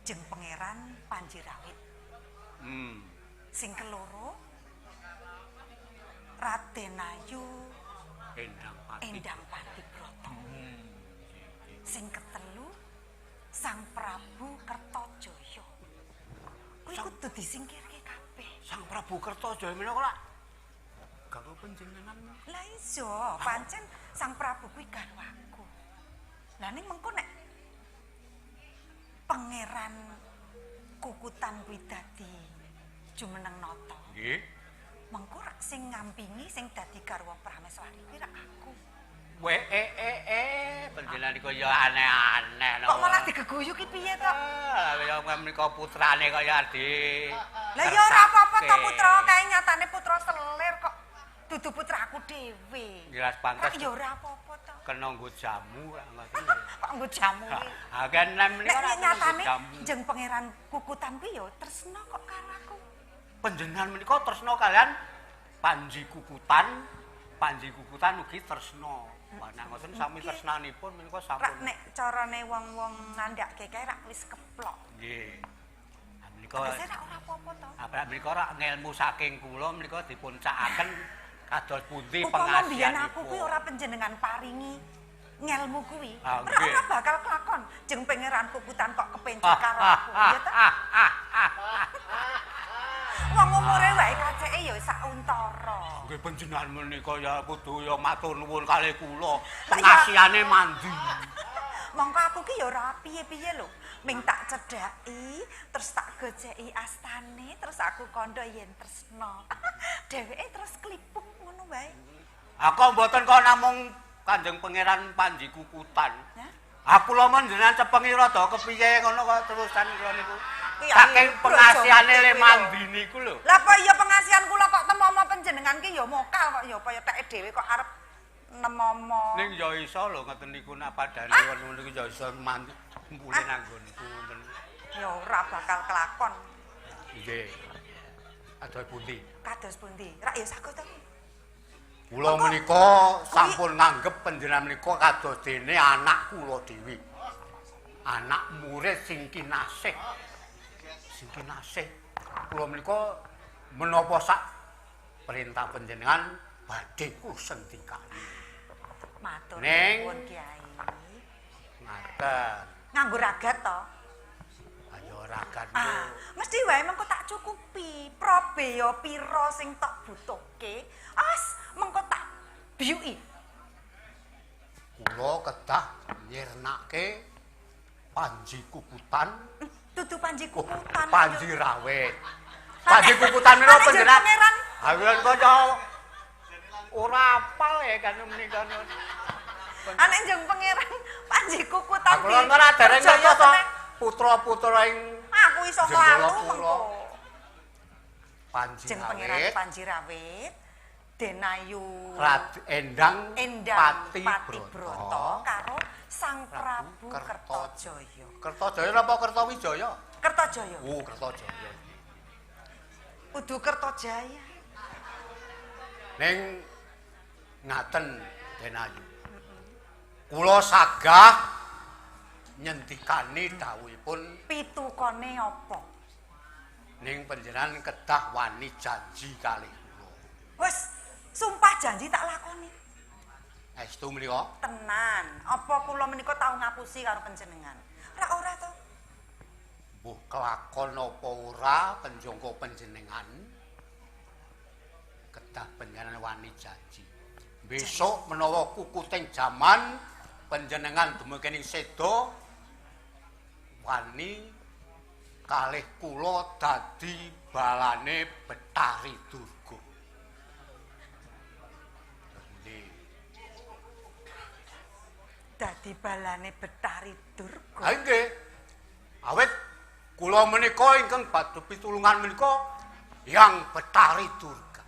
Jeng Pangeran Panji Rawit. Sing keloro Raden Ayu Endang Pati. Endang Patibrata. Sing ketelu Sang Prabu Kertajaya. Kuwi kudu disingkirke kabeh. Sang Prabu Kertajaya menika lak garwa panjenengan. Lah iya, pancen Sang Prabu kuwi garwaku. Lah ning mengko nek Pangeran Kukutan kuwi dadi jumeneng nata. Nggih. Mengko rak sing ngampingi sing dadi garwa Prameswari kuwi rak aku. We panjenengan niku ya aneh-aneh. Kok malah digeguyu ki piye to? Ah, ya menika putrane kaya adi. Lah ya ora apa-apa to putra, kae nyatane putra selir kok dudu putraku dhewe. Jelas pantes. Rak ya ora apa-apa to. Kena nggo jamu rak ngoten. Kok nggo jamu ki? Ha kan nem menika Nek nyatane jeng Pangeran Kukutan kuwi ya tresna kok karo aku. Panjenengan menika tresna kalian Panji Kukutan, Panji Kukutan ugi tresna. Wah nek ngoten sami tresnanipun menika sampun. Rak nek carane wong-wong ngandhake kae rak wis keplok. Nggih. Ha menika Tegese rak ora apa-apa to. Ha menika rak ngelmu saking kula menika dipun cakaken kados pundi Upama mbiyen pengasihanipun. aku kuwi ora panjenengan paringi ngelmu kuwi, Ah, ora nggih. ora bakal kelakon jeng Pangeran Kukutan kok kepencet karo aku, ya ta? Wong umure wae kaceke ya sak untara. Nggih panjenengan menika ya kudu ya matur nuwun kalih kula. Lah ya. Pengasihane mandi. Mongko aku ki ya ora piye-piye lho. Ming tak cedhaki, terus tak gojeki astane, terus aku kandha yen tresna. Dheweke terus klipuk ngono wae. Aku mboten kok namung Kanjeng Pangeran Panji Kukutan. Hah? Aku lho men jenengan cepengi rada kepiye ngono kok terusan kula niku. Ki ya Saking brojo pengasihane le kuwi lho. mandi niku lho. Lah apa iya pengasihan kula kok temomo panjenengan ki ya mokal kok ya apa ya teke dhewe kok arep nemomo. Ning ya iso lho ngoten niku nak padane ngono niku ya iso mandi kumpule nanggonku ngoten. Ya ora bakal kelakon. Nggih. Kados pundi? Kados pundi? Rak ya saged to. Kula menika sampun nganggep panjenengan menika kados dene anak kula dhewe. Anak murid sing kinasih. Sing kinasih. Kula menika menapa sak perintah panjenengan badhe kusendikani. Matur Ning. nuwun Kiai. Ngaten. Nganggo ragat to? Ayo ragat. Ah, mesti wae mengko tak cukupi. Probeya pira sing tak butuhke? As, mengko tak biyuki. Kula kedah nyirnake Panji Kukutan. Dudu Panji Kukutan. Panji Rawit. Panji Kukutan menika Ane panjenengan. Pangeran. Ha kaya ora apal ya kan menika. Ane jeng Pangeran Panji Kukutan. Kula ora dereng Percaya ngertos to tenang. putra-putra ing Aku iso Jenggala nglalu Pura. mengko. Panji Jeng Pangeran Rawit. Panji Rawit, Denayu Rad Endang Endang Pati, Pati Brata. Brata karo Sang Prabu Kerto- Kertajaya. Kertajaya napa Kertawijaya? Kertajaya. Oh, Kertajaya. Kudu Kertajaya. Ning ngaten Denayu. Kula sagah nyendikani dawuhipun Pitukone apa? ning panjenengan kedah wani janji kalih kula. Wes, sumpah janji tak lakoni. Estu menika Tenan. Apa kula menika tau ngapusi karo panjenengan? Ora ora to. mbuh kelakon apa ora penjangka panjenengan kedah panjenengan wani janji. Besok menawa kukuting jaman panjenengan dumugi seda wani kalih kula dadi balane Betari Durga. Nggih. Dadi balane Betari Durga. Ha nggih. Awit kula menika ingkang badhe pitulungan menika Yang Betari Durga.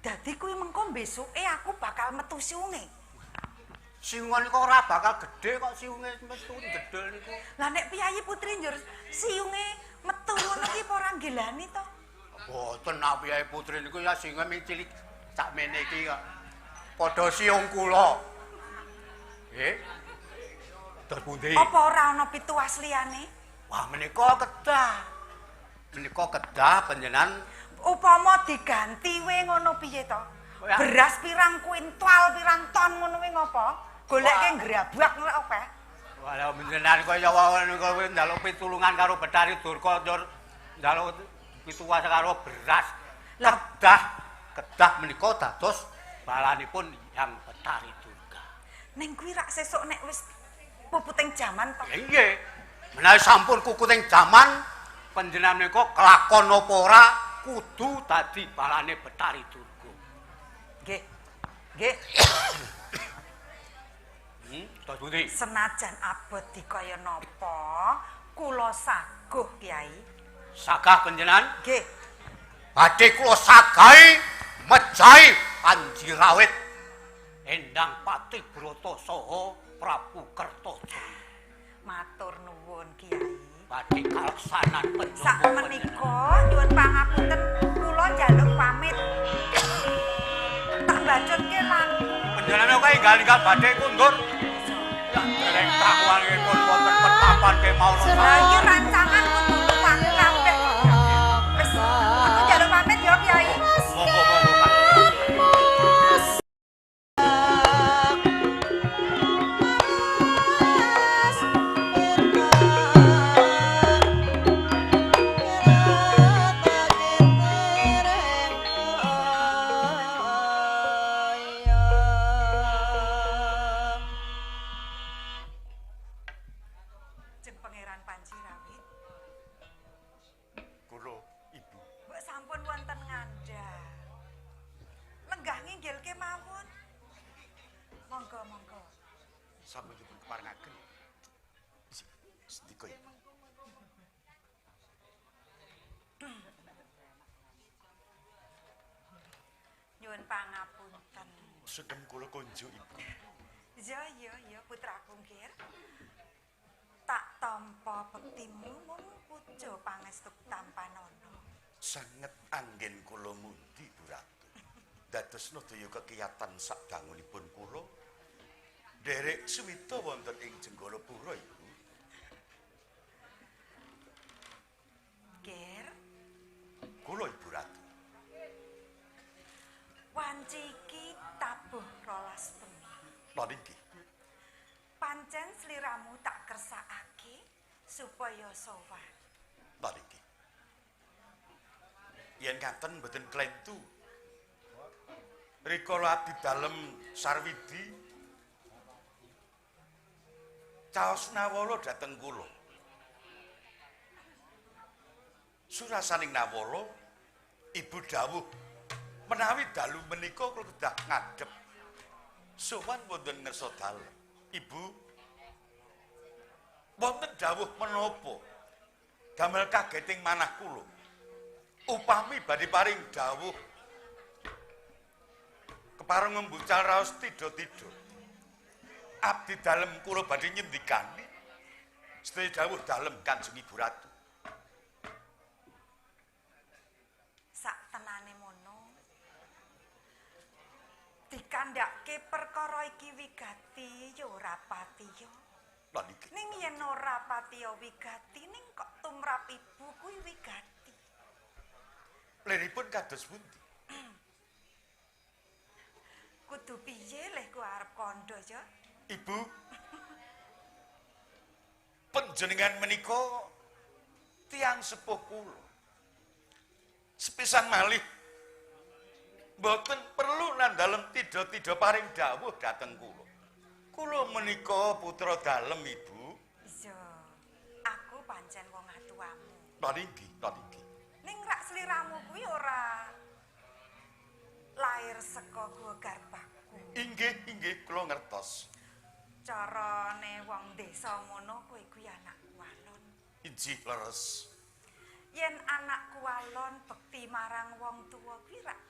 Dadi kuwi mengko besuke aku bakal metu siunge. Siunge niku ora bakal gedhe kok siunge metu gedhe niku. Lah nek piyayi putri njur siunge metu ngono ki apa ora nggilani to? Mboten nak piyayi putri niku ya siunge ming cilik sakmene iki kok. Padha siung kula. Nggih. Terus pundi? Apa ora ana pituas liyane? Wah menika kedah. Menika kedah panjenengan Upama diganti we ngono piye to? Ya. Beras pirang kuintal, pirang ton ngono we ngopo? Goleke ngrabak ngono apa? Walah panjenengan kaya wong niku njaluk pitulungan karo Betari Durga njur njaluk pituwas karo beras. Lah. Kedah kedah menika dados balanipun Yang Betari Durga. Ning kuwi rak sesuk nek wis puputing jaman to. Ya nggih. Menawi sampun kukuting jaman panjenengan menika kelakon apa ora kudu dadi balane Bathari Durga. Nggih. Nggih. Terus pundi? Senajan abot dikaya napa, kula saguh Kyai. Sagah panjenengan? Nggih. Badhe kula sagahi mejahi Panji Rawit Endang Pati Brata saha Prabu Kertajaya. Matur nuwun Kyai. Badhe kaleksanan penjaba. Sak menika nyuwun pangapunten kula njaluk pamit. Tak bacutke laku. Panjenengan kok enggal-enggal badhe kundur. Ya dereng tawanipun wonten petapan kemawon. Lah iki rancangan kudu luwak kabeh. Wis, aku njaluk pamit ya Kyai. Monggo-monggo Pak. Jeng Pangeran Panji Rawit. Kula Ibu. Mbok sampun wonten ngandhap. Lenggah nginggil kemawon. Monggo, monggo. Sampun dipun keparengaken. Sendika Ibu. Nyuwun pangapunten. Sugeng kula konjuk Ibu. Ya ya ya putraku nggih. Tak tampa bektimu mung puja pangestu tampanana. Sanget anggen kula mundi Bu Ratu. Dadosna daya kekiyatan sakdangunipun kula nderek suwita wonten ing Jenggalapura Ibu. Ger, Kula Ibu Ratu. Wanci iki tabuh 12 bengi. Lha niki Pancen sliramu tak kersakake supaya sowan. Lha niki. Yen ngaten mboten klentu. Rikala abdi dalem Sarwidi caos nawala dhateng kula. Surasaning nawala ibu dawuh menawi dalu menika kula kedah ngadhep sowan wonten ngersa dalem. Ibu wonten dawuh menapa damel kageting manah kula. Upami badhe paring dawuh kepareng ngembucal raos tidha-tidha. Abdi dalem kula badhe nyendikani sedaya dawuh dalem Kanjeng Ibu Ratu. Sak tenane mono. Dikandhake perkara iki wigati ya ora patiya. Lha niki. Ning yen ora patiya wigati ning kok tumrap ibu kuwi wigati. Liripun kados pundi? Kudu piye leh ku arep kandha ya? Ibu, panjenengan menika tiyang sepuh kula. Sepisan malih mboten perlu nandalem tidha-tidha paring dawuh dhateng kula. Kula menika putra dalem Ibu. Iya. Aku pancen wong atuwamu. Lha niki, lha niki. Ning rak sliramu kuwi ora lair saka gua garbaku. Inggih, inggih kula ngertos. Carane wong desa ngono kowe kuwi anak kualon. Injih leres. Yen anak kualon bekti marang wong tuwa kuwi rak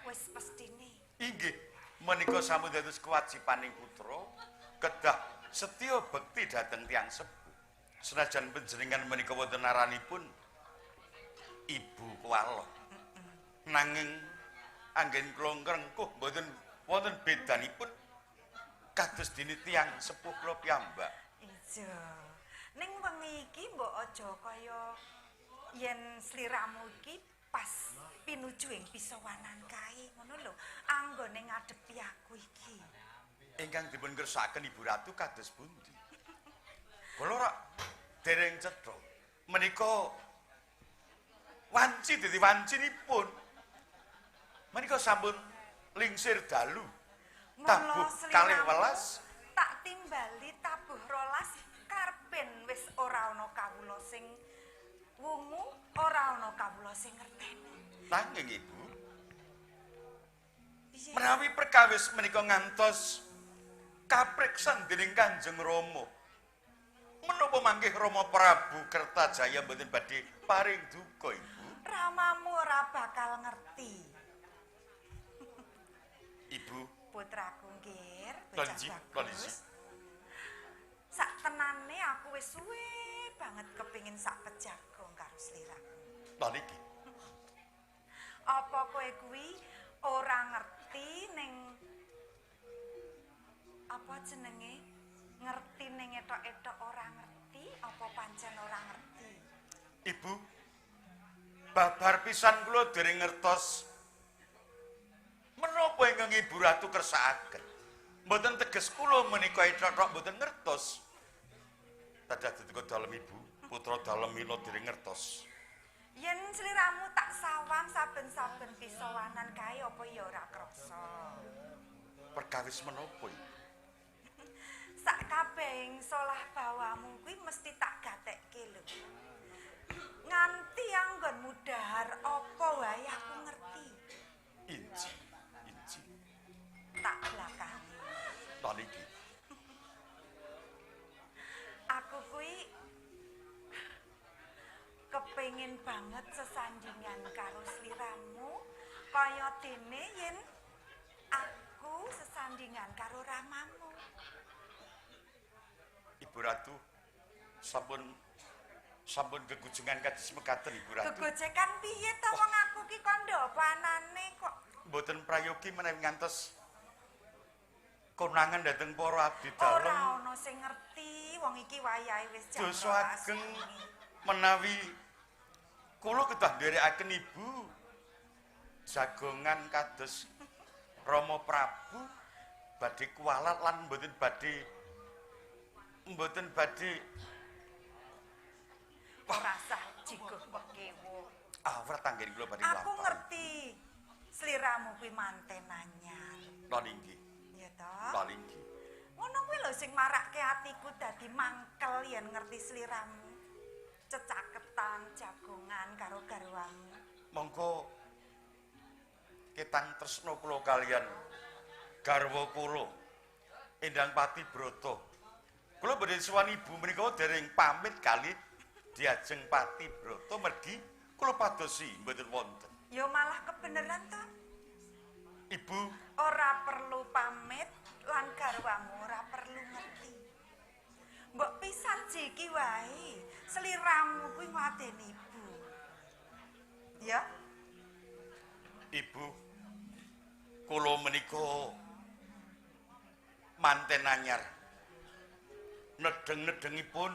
wis pestine. Inggih, menika sampun dados kewajibaning putra kedah setya bekti dhateng tiyang sepuh. Senajan panjenengan menika wonten aranipun Ibu Kuwalon. Nanging anggen kula ngrengkuh mboten wonten bedanipun kados dene tiyang sepuh kula piyambak. Iya. Ning wengi iki mbok aja kaya yen sliramu iki pas pinuju ing pisowanan kae ngono lho, anggone ngadepi aku iki. Ingkang dipun kersakaken Ibu Ratu kados pundi? Kula rak dereng cetha. Menika wanci dadi wancinipun. Menika sampun lingsir dalu. Tabuh kalih welas tak Ketimbali tabuh rolas karben wis ora ana kawula sing wungu, ora ana kawula sing ngerteni. Nanging Ibu, Piye? menawi perkawis menika ngantos kapriksan dening Kanjeng Rama. Menapa mangkih Rama Prabu Kertajaya mboten badhe paring duka, Ibu? Ramamu ora bakal ngerti. Ibu, Putraku nggir, bocah Lonji, bagus. Sak tenane aku wis suwe banget kepingin sak pejagong karo sliramu. Lha niki. Apa kowe kuwi ora ngerti ning apa jenenge? Ngerti ning etok-etok ora ngerti, apa pancen ora ngerti? Ibu, babar pisan kula dereng ngertos menapa ingkang Ibu Ratu kersakaken. Mboten teges kula menika ethok-ethok mboten ngertos. Dadah duka dalem Ibu, putra dalem mila dereng ngertos. Yen sliramu tak sawang saben-saben pisowanan kae apa ya ora krasa. Perkawis menapa, Ibu? Sak kabehing solah bawamu kuwi mesti tak gatekke lho. Nganti anggonmu dahar apa wae aku ngerti. Inji, inji. Tak blakangi. Lha niki. Aku kuwi kepengin banget sesandingan karo sliramu kaya dene yen aku sesandingan karo ramamu. Ibu Ratu sampun sampun gegujengan kados mekaten Ibu Ratu. Gegojekan piye to wong aku ki kandha apa anane kok Mboten prayogi menawi ngantos konangan dhateng para abdi dalem. Ora ana sing ngerti wong iki wayahe wis jam Dosa 12 ageng bengi. menawi kula kedah nderekaken Ibu jagongan kados Rama Prabu badhe kuwalat lan mboten badhe Ora sah jiguh pekewo. Awrat anggen kula badhe Aku nglampahi. ngerti sliramu kuwi manten anyar. Lha nggih, Ya toh? lha nggih. Ngono kuwi lho sing marake atiku dadi mangkel yen ngerti sliramu. Cecaketan jagongan karo garwamu. Monggo ketang tresna kula kalian garwa kula Endang Pati Brata. Kula badhe sowan ibu menika dereng pamit kali Diajeng Pati Brata mergi kula padosi mboten wonten. Ya malah kebeneran toh. Ibu, Ora perlu pamit lan garwamu ora perlu ngerti. Mbok pisan jiki wae, sliramu kuwi ngladeni ibu. Ya, ibu kula menika manten anyar. Nedeng-nedengipun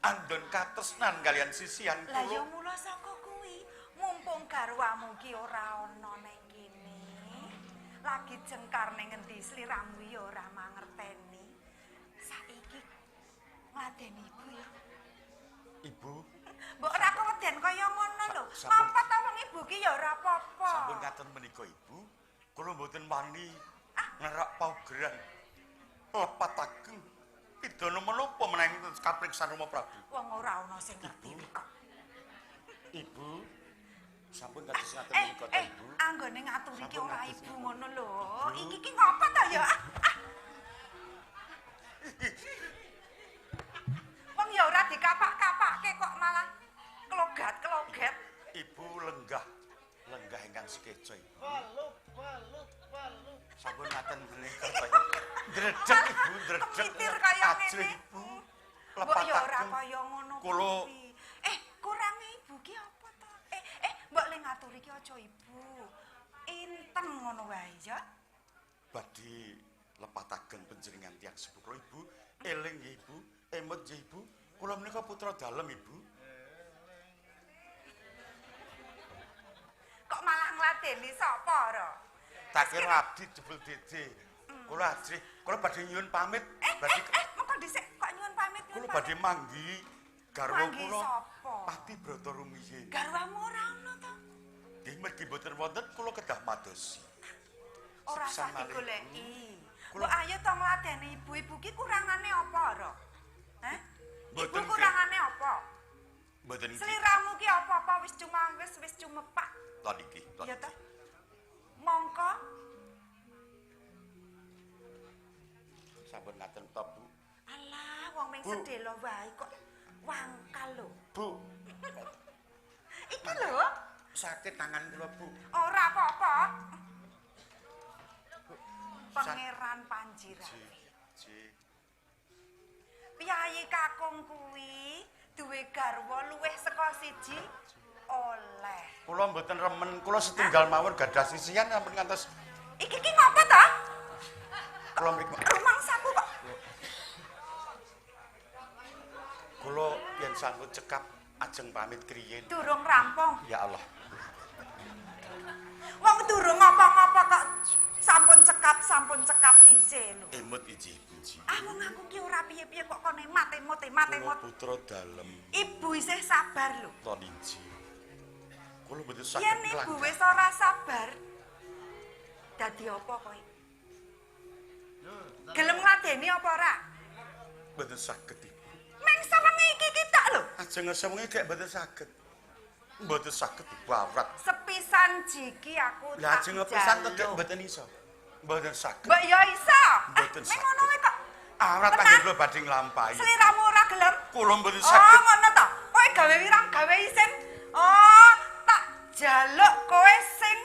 andon katresnan kalian sisihan lah ya kula. mula saka kuwi, mumpung garwamu ki ora ana ning kene. Lagi jengkar ning ngendi sliramu ya ora mangerteni. Saiki ngladeni ibu ya. Ibu, Mbok ora keweden kaya ngono lho. Sampun. Mampet ta wong ibu ki ya ora apa-apa. Sampun ngaten menika Ibu, kula mboten wani nerak paugeran lepat ageng pidana menapa menawi kapriksan Rama Prabu. Wong ora ana sing ngerti kok. Ibu, sampun kados ngaten menika ta Ibu. Anggone ngaturi ki Sampun ora ngatus ibu ngono lho. Ibu. Iki ki ngopo ta ya? Ah, ah. Wong ya ora dikapak-kapake kok malah klogat-kloget. Ibu lenggah, lenggah ingkang sekeca Ibu. Walup, walup, walup. Sampun ngaten menika ta. Dredeg Ibu, dredeg. Kemitir kaya Ajrih ngene. Ibu. Mbok Lepat ya ora ageng. kaya ngono Kula- kuwi. Kurange ibu ki apa to? Mbok le ngaturi ki aja ibu. Inten ngono wae ya. Badhe lepat ageng panjenengan tiyang sepuh kula Ibu, eling nggih Ibu, emut nggih Ibu. Kula menika putra dalem Ibu. Kok malah ngladeni sapa ora? Tak kira abdi jebul dede. Kula ajrih, kula badhe nyuwun pamit. Badhe Mengko dhisik kok nyuwun pamit nyuwun kula pamit. badhe manggi garwa Manggi kula. sapa? Pati Brata rumiyin. Garwamu ora ono to? Nggih mergi mboten wonten kula kedah madosi. Ora Sepisan usah malih, digoleki. Mbok ayo to ngladeni ibu-ibu ki kurangane apa, Ra? Hah? Ibu Mboten, kurangane apa? Mboten iki. Sliramu ki apa-apa wis cuma wis wis cumepak. Ton iki. Ton. Iya toh? Mongko Sampun ngaten to, Bu. alah wong ming Bu. sedelo wae kok wangkal lho. Bu, Iki lho, sakit tangan kula, Bu. ora apa-apa. Pangeran Panji Rawi. Ji. Piyayi kakung kuwi duwe garwa luwih saka siji oleh. Kula mboten remen, kula setunggal mawon gadah sisihan sampun ngantos Iki ki ngopo ta? kula mriku. Rumangsaku kok. Kula yen sampun cekap ajeng pamit kriyin. Durung rampung. Ya Allah. Wong durung ngapa-ngapa kok sampun cekap piye lho. Emut iji, Ji. Ah wong aku ki ora piye-piye kok kon emat emot emat Kula emot. putra dalem Ibu isih sabar lho. ton iji. Kula mboten saged Yen ibu nglanggar. wis ora sabar, dadi apa kowe? Gelem ngladeni apa ora? Mboten saged, Ibu. Meng sawengi iki ki tok lho. Ajeng sewengi gek mboten saged. Mboten saged Ibu awrat. Sepisan jiki aku Lah tak ajeng pisan tegek jaluk. mboten iso. Mboten saged. Mbok ya iso. Ah, Mboten meng saged. ngono wae kok. Awrat Tenang. panjenengan kula badhe nglampahi. Sliramu ora gelem? Kula mboten Oh, saged. ngono to. Kowe gawe wirang gawe isin. Oh, tak jaluk kowe sing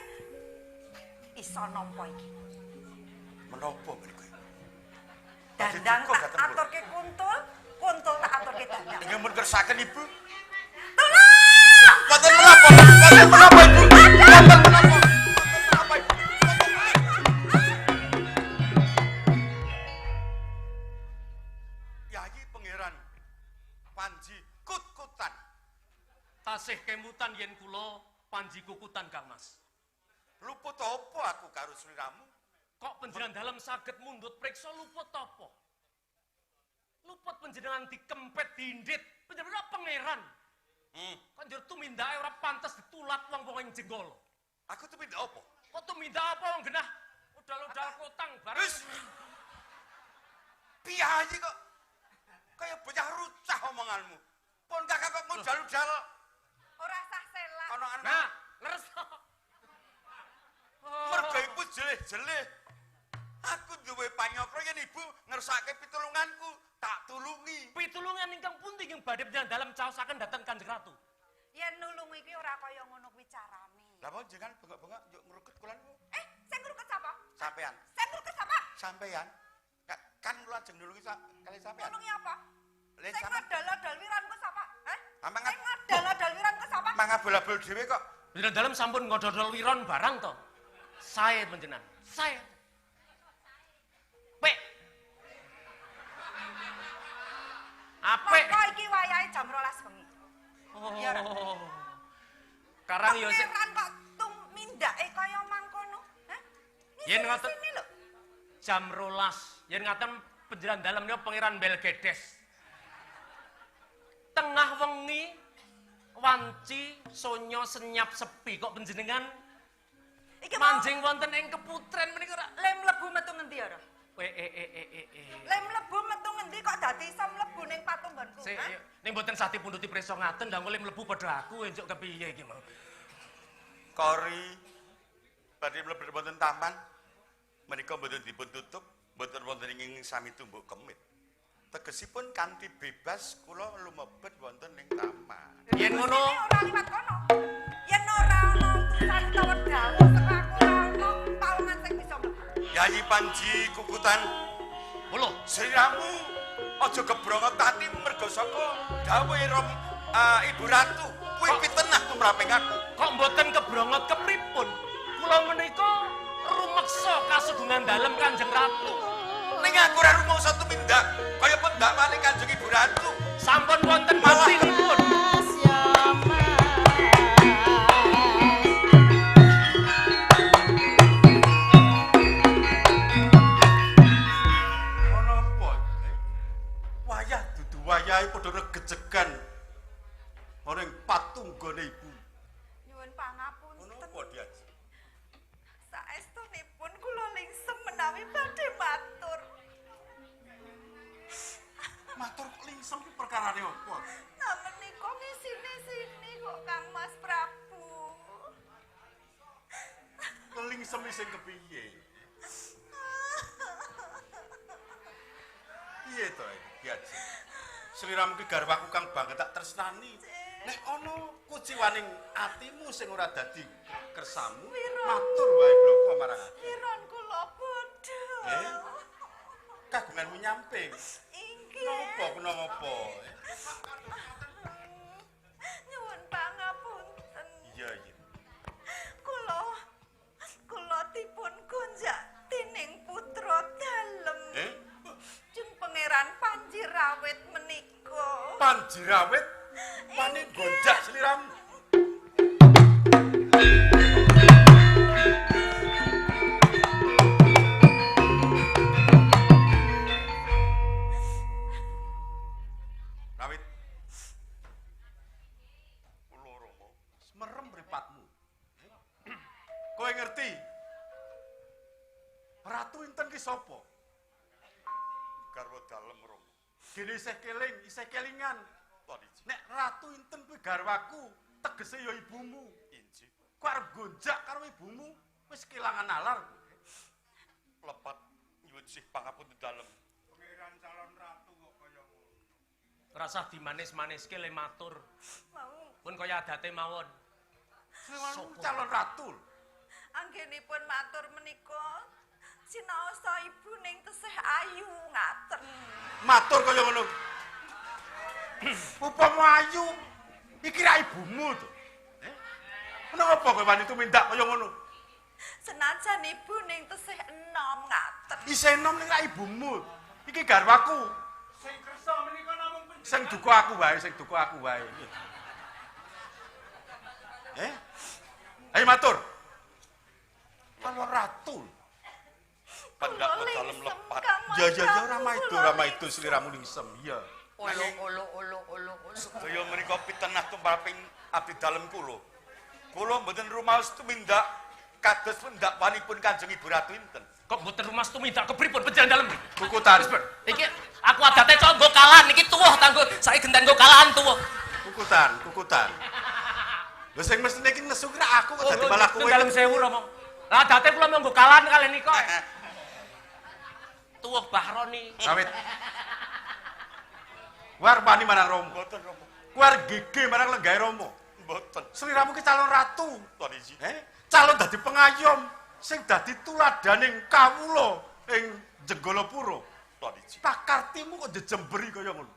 iso nampa iki. Menapa mriku? Badhe Dandang duka tak dhateng kula. aturke kuntul, kuntul tak aturke dandang. Inggih mun kersakaken Ibu. Tolong! Wonten menapa? Wonten menapa Ibu? Wonten menapa? Wonten menapa Ibu? Wonten menapa? Yayi Pangeran Panji Kut-kutan. Tasih kemutan yen kula Panji Kukutan Kang Mas. Luput apa aku karo sliramu? Kok panjenengan dalem saged mundhut priksa luput apa? Luput panjenengan dikempet diindit, panjenengan pangeran. Kok njur tumindake ora pantes ditulat wong-wong ing Jenggala. Aku tumindak apa? Kok tumindak apa wong genah udal-udal kotang bareng. Wis. Piyayi kok kaya bocah rucah omonganmu. Pun kakak kok ngudal-udal Ora sah selak. ana ana Nah, leres. mergo ibu jeleh-jeleh. Aku duwe panyokro yen ibu ngersake pitulunganku, tak tulungi. Pitulungan ingkang pundi ingkang badhe panjenengan dalem caosaken dhateng Kanjeng Ratu? Yen nulungi iki ora kaya ngono kuwi carane. Lah kok jenengan bengok-bengok njuk ngruket kula niku? Eh, sing ngruket sapa? Sampean. Sing ngruket sapa? Sampean. Kan kula ajeng nulungi kali sampean. Nulungi apa? Lha Sing sampean ngodol-odol wiranku sapa? Hah? Amang- Sing ngodol-odol wiranku sapa? mangabul-abul dhewe kok. Panjenengan dalem sampun ngododol wiron barang to. Sae panjenengan. Sae. Pek. Apik. Mongko iki wayahe jam 12 bengi. Iya, Ra. Oh. Karang yo sik Pangeran kok tumindake kaya mangkono? Hah? Yen ngoten- Sini lho. jam 12. Yen ngaten panjenengan dalem niku Pangeran Belgedes. Tengah wengi wanci sonyo senyap sepi kok panjenengan Iki mau manjing wonten ing keputren menika ora. le mlebu metu ngendi ya, Ra? E e e e e. e. Le mlebu metu ngendi kok dadi iso mlebu ning patunggonku? Sik, hah? ayo. Ning mboten sah dipunduti prisa ngaten, ndang oleh mlebu padha aku enjuk kepiye iki mau. Kori badhe mlebet wonten taman menika mboten dipun tutup, mboten wonten ing sami tumbuk kemit. Tegesipun kanthi bebas kula lumebet wonten ing taman. Yen ngono, Ini ora liwat kono. Yen ora ono utusan utawa dawuh saka aku ora ono pawongan sing bisa mlebu. Yayi Panji Kukutan, lho, sliramu aja gebrongot ati merga saka dawuhe rom Ibu Ratu. Kuwi pitenah tumraping aku. kok mboten kebrongot kepripun? Kula menika rumeksa kasugengan dalem Kanjeng Ratu. Ning aku ora rumangsa tumindak kaya pendakwane Kanjeng Ibu Ratu. Sampun wonten Malah- buktinipun. Mas ya Mas. Ana apa? eh? Wayah dudu wayahe padha regejegan. Ana ing patunggone ibu. Nyuwun Ana pangapunten. apa dia? Saestunipun kula lingsem menawi badhe matur. Matur kok lingsem ki perkarane apa? Nah menika ngisine-sini kok Kang Mas Prabu. Lingsem sing kepiye? Piye to iki, Ki Ajeng? Sliramu ki garwaku kang banget tak tresnani. Nek ana kuciwaning atimu sing ora dadi kersamu, matur wae bloko marang aku. Wiron kula bodho. Kagunganmu nyamping. Inggih. Napa kena ngapa? Nyuwun pangapunten. Iya, iya. Kula dipun gonjak dening putra dalem. Jeng Pangeran Panjirawit menika. Panjirawit wani gonjak sliramu. Rawit. Kula Rama. Merem mripatmu. Kowe ngerti? Ratu Inten ki sapa? Garwa dalem Rama. Dene isih keling, isih kelingan. Nek Ratu Inten kuwi garwaku, tegese ya ibumu. Injih. Kowe arep gonjak karo ibumu, wis kelangan nalar. Lepat nyuwun sih pangapunten dalem. Pangeran calon ratu kok kaya ngono. Rasah dimanis-maniske le matur. Mau Pun kaya adate mawon. Sliramu calon ratu. anggenipun matur menika sinaosa ibu ning tesih ayu ngaten. Matur kaya ngono. Upama ayu, iki ra ibumu to. Kenapa kowe wani tumindak kaya ngono? Senajan ibu ning tesih enom ngaten. Isih enom ning ra ibumu. Iki garwaku. Sing kersa menika namung panjenengan. Sing duka aku wae, sing duka aku wae. Ayo matur. Calon ratu. Pendak dalem lepat. Ya ya ya ora maido sliramu lingsem. Iya. Olo olo olo olo olo. Sedaya menika pitenah tumraping abdi dalem kula. Kula mboten rumaos tumindak kados pendakwanipun Kanjeng Ibu Ratu Inten. Kok mboten rumaos tumindak kepripun panjenengan dalem? Kukutan. Iki aku adate cok nggo kalan iki tuwuh tanggo saiki genten nggo kalan tuwuh. Kukutan, kukutan. Lho sing mestine iki nesu ki aku kok dadi malah kowe. Dalem sewu Rama. Lah adate kula monggo kalan kalian nika. Tuwuh Bahroni. Rawit. War wani marang Rama. Mboten Rama. Kowe arep gege marang lenggahe Rama. Mboten. Sliramu ki calon ratu. Tuan Iji. Calon dadi pengayom sing dadi tuladaning kawula ing Jenggalapura. Tuan Iji. Pakartimu kok jejemberi kaya ngono.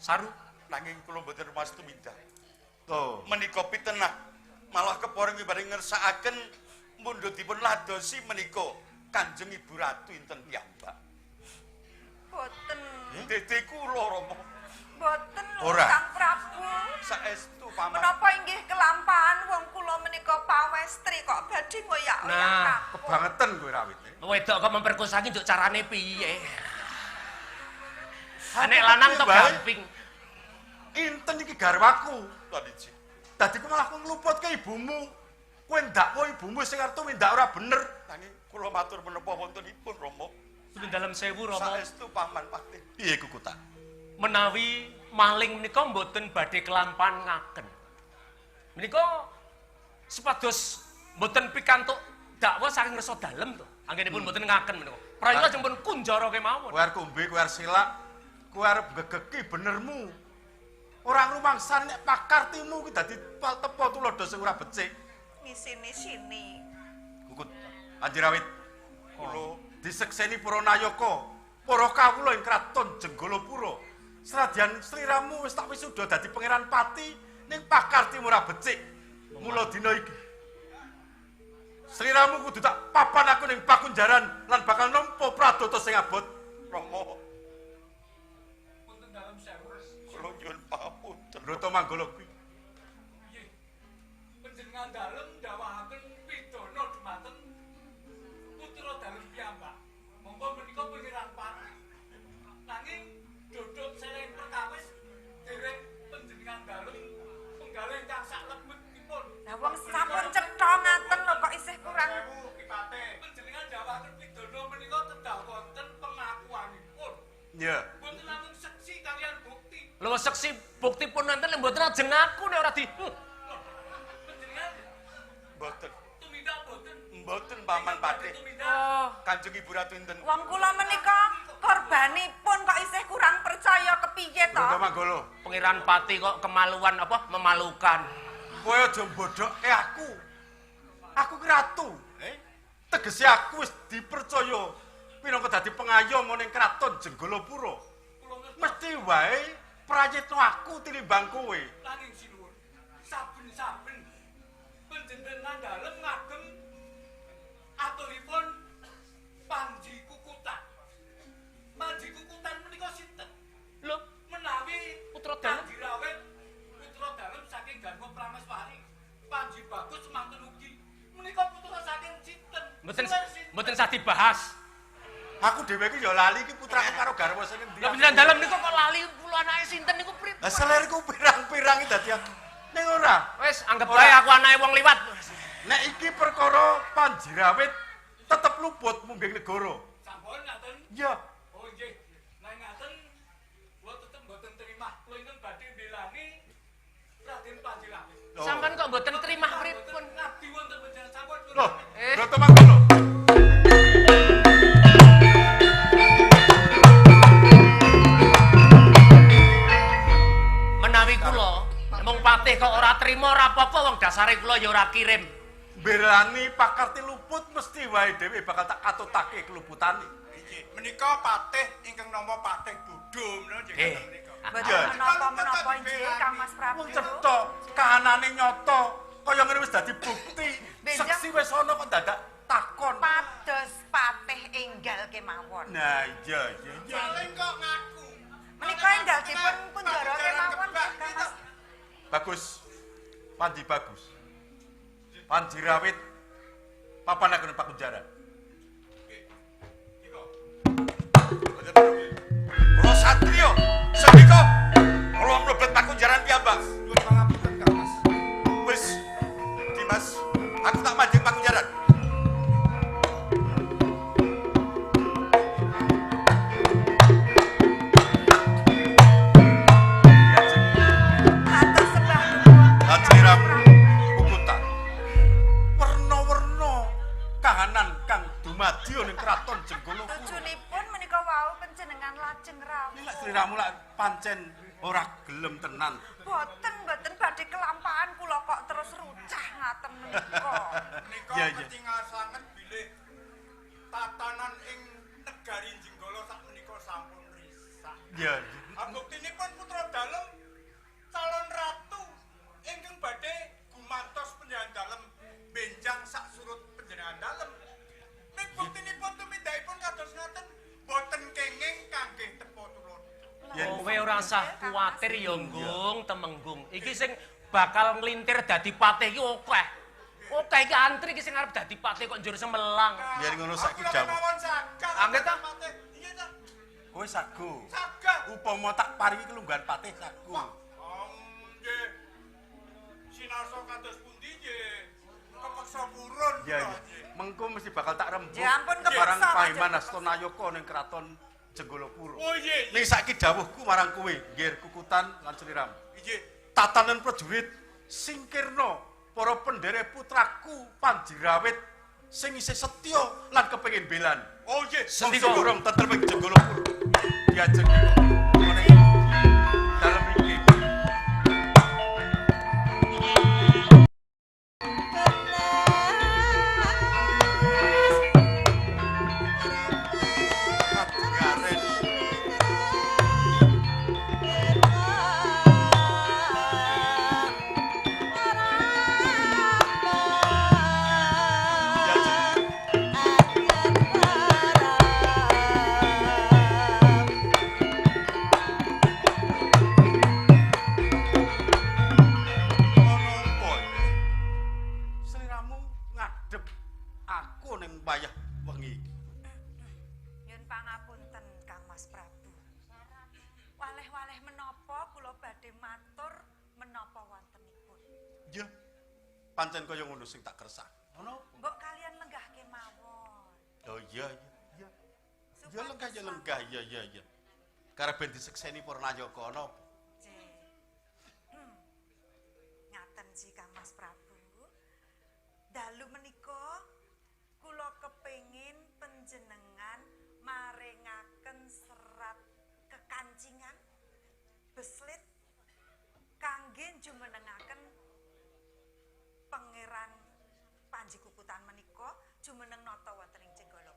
Saru. Nanging kula mboten rumaos tumindak. To. Menika pitenah malah keporeng badhe ngersakaken mundhutipun ladosi menika Kanjeng Ibu Ratu Inten piyambak. Boten. Dede kula Rama. Boten lho Kang Prabu. Saestu paman. Menapa inggih kelampahan wong kula menika pawestri kok badhe ngoyak-oyak. Nah, kebangetan kowe Rawit. Wedok kok memperkosa ki njuk carane piye? Nek lanang to gamping. Inten iki garwaku. Tuan Iji. Dadi ku malah ngluputke ibumu. Kowe ndakwa ibumu sing arep tumindak ora bener. Nanging kula matur menapa wontenipun Rama. Punten dalem sewu Rama. Saestu paman patih. Piye kukutan? Menawi maling menika mboten badhe kelampan ngaken. Menika supados mboten pikantuk dakwa saking rasa dalem to. Anggenipun mboten ngaken menika. Prayila sampun kunjara kemawon. Kowe arep kumbe, kowe arep silak, kowe arep gegeki benermu. Ora ngrumangsani nek pakartimu kuwi dadi tepo tuladha sing ora becik. Ngisini-sini. Kukut Anjirawit. Kula disekseni para nayaka, para kawula ing kraton Jenggalapura. Senadyan sliramu wis tak wisuda dadi pangeran pati ning pakartimu ora becik. Mula dina iki sliramu kudu tak papan aku ning pakunjaran lan bakal nampa pradata sing abot. Rama. Punten dalem sewu. Kula nyuwun pangapunten. Brata Manggala kuwi. Nggih. Panjenengan dalem ndawahaken pidana dhumateng putra dalem piyambak. Monggo menika pangeran pati. Nanging dodok seleng perkawis dereng panjenengan dalem penggalih ingkang saklebetipun. Lah wong sampun cetha ngaten lho kok isih kurang. Panjenengan ndawahaken pidana menika kedah wonten pengakuanipun. Iya. Lho seksi bukti pun nonton lek mboten ajeng aku nek ora di. Panjenengan Mboten. tumindak mboten? Mboten Paman Patih. Oh, Kanjeng Ibu Ratu inten? Wong kula menika korbanipun kok isih kurang percaya kepiye to? Broto Manggolo, Pangeran Pati kok kemaluan apa memalukan. kowe aja mbodhokke aku. Aku ki ratu. Eh? Tegese aku wis dipercaya minangka dadi pengayom ning kraton Jenggalapura. Mesti wae prayitna aku tinimbang kowe. Nanging sinuwun, saben-saben panjenengan dalem ngagem aturipun Panji Kukutan. Panji Kukutan menika sinten? Lho, Menawi putra dalem. Panji Rawit putra dalem saking Garwa Prameswari. Panji Bagus semanten ugi. Menika putra saking sinten? Mboten Sinten sinten? mboten sah dibahas. Aku dhewe iki ya lali iki putraku karo garwa sing endi. Lha panjenengan dalem niku kok lali kula anake sinten niku pripun? Lah selerku pirang-pirang iki dadi aku. Ning ora. Wis anggap Ora. wae aku anake wong liwat. Nek iki perkara Panji Rawit tetep luput mungging negara. Sampun ngaten. Iya. Oh nggih. Nek ngaten kula tetep mboten terima. Kula ingkang badhe mbelani Raden Panji Rawit. Loh. Sampeyan kok mboten terima pripun? Ngabdi wonten panjenengan sampun. Loh, Eh. Broto Manggolo. Menawi kula mung patih kok ora trima ora apa-apa wong dasare kula ya ora kirim. Mbelani pakarti luput mesti wae dhewe bakal tak katutake keluputane. Inggih, menika patih ingkang nampa patih bodho menika nggih Eh. ngaten menika. Mboten Iya. menapa-menapa inggih Kang Mas Prabu. Wong cetha kahanane nyata kaya ngene wis dadi bukti. Benjang. Seksi wis ana kok dadak takon. Pados patih enggal kemawon. Nah, iya iya iya. Paling kok ngaku. Menika enggal dipun kunjara kemawon Kang Mas. Bagus. Panji bagus. Panji Rawit papan agung pakunjaran. Kula satriya sendika kula mlebet pakunjaran piyambak. Nyuwun pangapunten Kang Mas. Wis Dimas, aku tak manjing pakunjaran. Matur sembah nuwun. Ajiram Kukutan. Werna-werna kahanan kang dumadi ning kraton Jenggalapura. Tujunipun menika wau panjenengan lajeng rawuh. Ini lak sliramu lak pancen ora gelem tenan. Boten boten badhe kelampahan kula kok terus rucah ngaten menika. Menika Iya, iya. ketingal sanget bilih tatanan ing negari Jenggala sak menika sampun risak. Iya. Buktinipun putra dalem calon ratu ingkang badhe gumantos panjenengan dalem benjang sak surut panjenengan dalem. Ning buktinipun tumindakipun kados ngaten boten kenging kangge tepa tuladha. Yen Kowe ora usah kuwatir ya Nggung, Temenggung. Iki sing bakal nglintir dadi patih iki akeh. Akeh iki antri iki sing arep dadi patih kok njur semelang. Yen ngono saiki Aku dawuh. mawon sagah. Anggit ta? Patih. Iya ta? Kowe sago. Sagah. Upama tak paringi kelungguhan patih sago. Wah, nggih. Sinarsa kados pundi nggih? Kepeksa purun. Iya iya. Mengko mesti bakal tak rembug. Ya ampun, kepeksa, marang Mas. Pahiman Astonayaka ning kraton Jenggalapura. Oh iya. Ning saiki dawuhku marang kowe, nggir Kukutan lan Sliramu. Nggih. Tatanan prajurit singkirna para penderek putraku Panji Rawit sing isih setya lan kepengin belan. Oh nggih. Sendika urung tentrem ing Jenggalapura. Diajeng dalem iki. Kadungaren. Diajeng. Ono apa iki? Sliramu ngadep aku ning wayah wengi iki. Nyun pangapunten Kang Mas Prabu. Waleh-waleh menapa kula badhe matur menapa wontenipun. Ya. Pancen kaya ngono sing tak kersah. Ono apa? Mbok kalian lenggah kemawon. Oh iya iya. Iya. Ya lenggah ya lenggah iya iya iya. Karep ben disekseni para nayaka ana apa? Nggih. Dalu menika kula kepengin panjenengan maringaken serat kekancingan beslit kangge jumenengaken Pangeran Panji Kukutan menika jumeneng nata wonten ing Jenggala.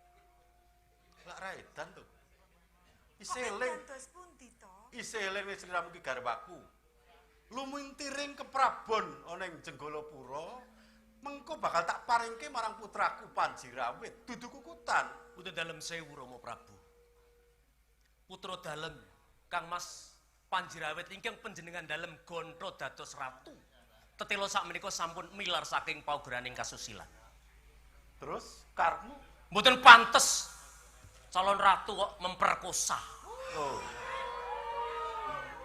Lak ra edan to. Kok Iseling, edan dos pundi to? iseling wis sliramu ki garwaku. Lumintiring keprabon ana ing Jenggalapura, mengko bakal tak paringke marang putraku Panji Rawit, dudu Kukutan. Punten dalem sewu Rama Prabu. Putra dalem Kang Mas Panji Rawit ingkang panjenengan dalem gontho dados ratu. Tetela sakmenika sampun milar saking paugeraning kasusilan. Terus karepmu? Mboten pantes calon ratu kok memperkosa. Oh.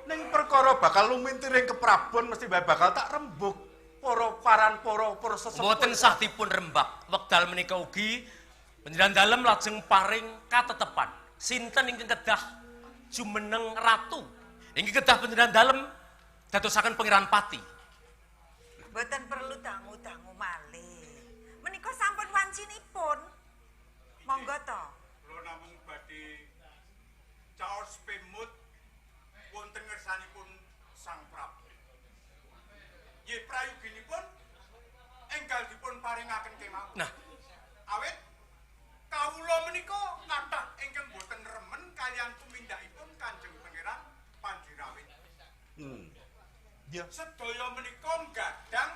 Ning perkara bakal lumintiring keprabon mesti bae bakal tak rembug para paran para sesepuh. Mboten sah dipun rembag. Wekdal menika ugi panjenengan dalem lajeng paring katetepan. Sinten ingkang kedah jumeneng ratu? Ingkang kedah panjenengan dalem dadosaken Pangeran Pati. Mboten perlu dangu-dangu malih. Menika sampun wancinipun. Monggo to. Kula namung badhe caos pemut wonten ngersanipun Sang Prabu. Yen prayoginipun enggal dipun paringaken kemawon. Nah, awit kawula menika kathah ingkang boten remen kaliyan tumindakipun Kanjeng Pangeran Panji Rawit. Ya. Sedaya menika nggadang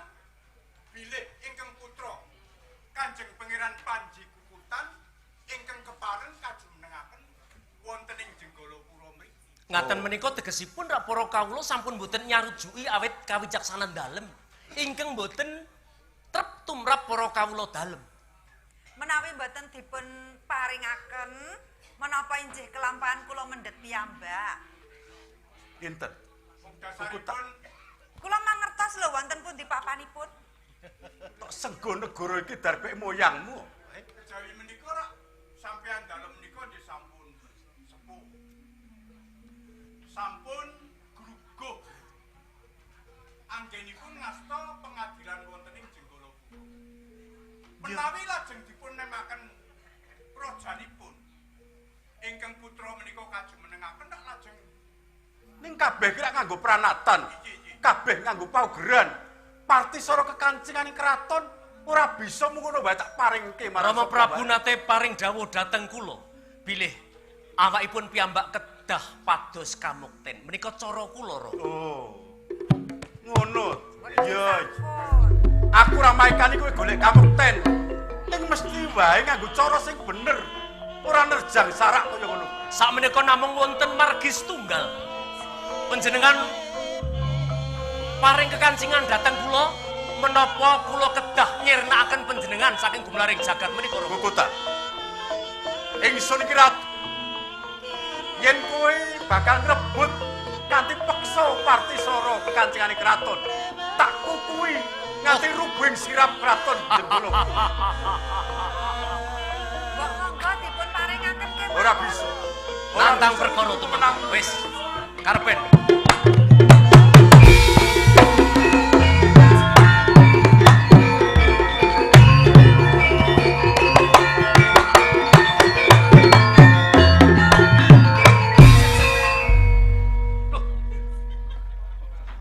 bilih ingkang putra Kanjeng Pangeran Panji Kukutan ingkang kepareng kajumenengaken wonten ing Jenggalapura mriki. Ngaten menika tegesipun rak para kawula sampun boten nyarujuki awit kawicaksanan dalem ingkang boten trep tumrap para kawula dalem. Menawi mboten dipun paringaken menapa injih kelampahan kula mendhet piyambak. Inten. Dasaripun kula mangertos lho wonten pundi papanipun. Tok senggo negara iki darbek moyangmu. Kejawi menika rak sampeyan dalem menika nggih sampun sepuh. Sampun gruguh. Anggenipun ngasta pengadilan wonten ing Jenggalapura. Menawi lajeng dipun nemaken prajanipun ingkang putra menika kajumenengaken rak lajeng ning kabeh ki rak nganggo pranatan. Kabeh nganggo paugeran. Parti sora kekancingane kraton ora bisa mung ngono wae tak paringke marang Rama Prabu nate paring dawuh dhateng kula bilih awakipun piyambak kedah pados kamukten. Menika cara kula, Rama. Oh. Ngono. Ya. Aku ra maikani kowe golek kamukten. Ning mesti wae nganggo cara sing bener. Ora nerjang sarak kaya ngono. Sakmenika namung wonten margi setunggal. Panjenengan paring kekancingan dhateng kula menapa kula kedah nyirnakaken panjenengan saking gumlaring jagat menika Rama. Kukutan. Ingsun iki ratu. Yen kowe bakal ngrebut kanthi peksa parti sora kekancingane kraton, tak kukui nganti rubuhing sirap kraton Jenggala. Mbok monggo dipun paringaken kemawon. Ora bisa. Nantang perkara tumenang. Wis. Karpen. Loh.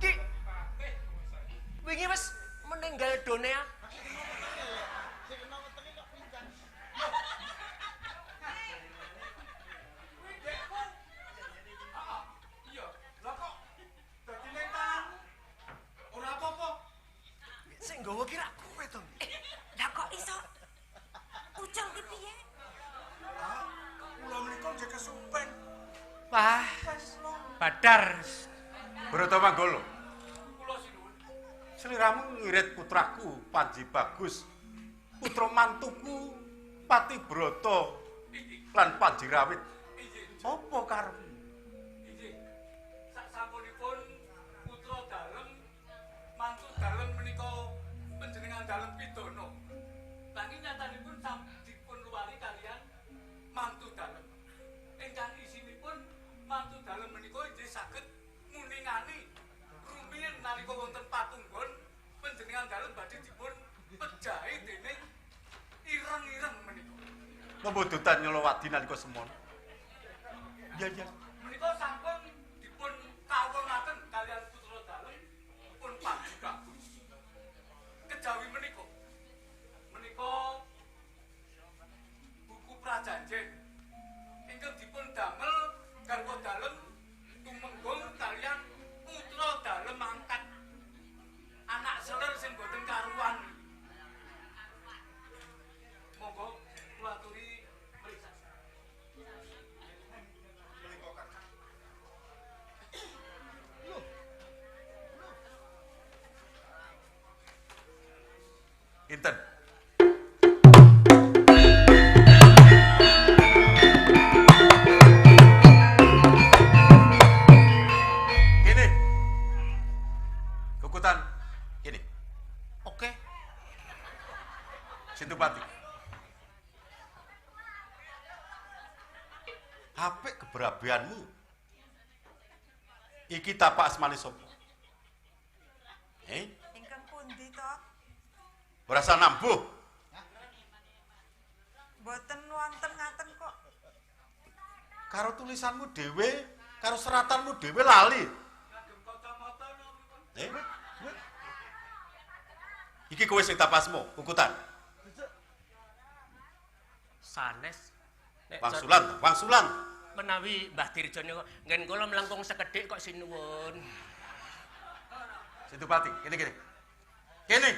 Ki wingi wis meninggal dunia. Iya, lah kok dadi ning tanganmu? Ora apa-apa. Sing nggawa ki rak kowe to. Lah kok iso ucul ki piye? Kula menika nggih kesupen. Wah, Badar. Brata Manggala. Kula sinuwun. Sliramu ngirit putraku Panji Bagus, putra mantuku Pati Brata lan Panji Rawit. Apa karepmu? Inggih. Sak sampunipun putra dalem mantu dalem menika panjenengan dalem pidana. Nanging nyatanipun dipun luwari kalian mantu dalem. Ingkang isinipun mantu dalem menika inggih saged nguningani rumiyin nalika wonten patunggon panjenengan dalem badhe dipun pejahi Pembudutan nyelowadi nalika semono. Iya, iya. Menika sampun dipun kawongaken kalian putra dalem pun Panji Bagus. Kejawi menika. Menika buku prajanjen ingkang dipun damel garwa dalem tumenggung kalian putra dalem angkat anak seler sing boten karuan. Monggo kula aturi mriksa. Inten. Kene. Kukutan. Kene. Oke. Sintupati. Apik kebrabianmu. Iki tapak asmane sapa? Eh? Ingkang pundi to? Ora usah nambuh. Mboten wonten ngaten kok. Karo tulisanmu dhewe, karo seratanmu dhewe lali. Eh? Iki kowe sing tapasmu, kukutan. Sanes. Nek Wangsulan, wangsulan. Menawi Mbah Dirjo niku nggen kula mlengkung sekedhik kok sinuwun. Sintupati, kene kene. Kene.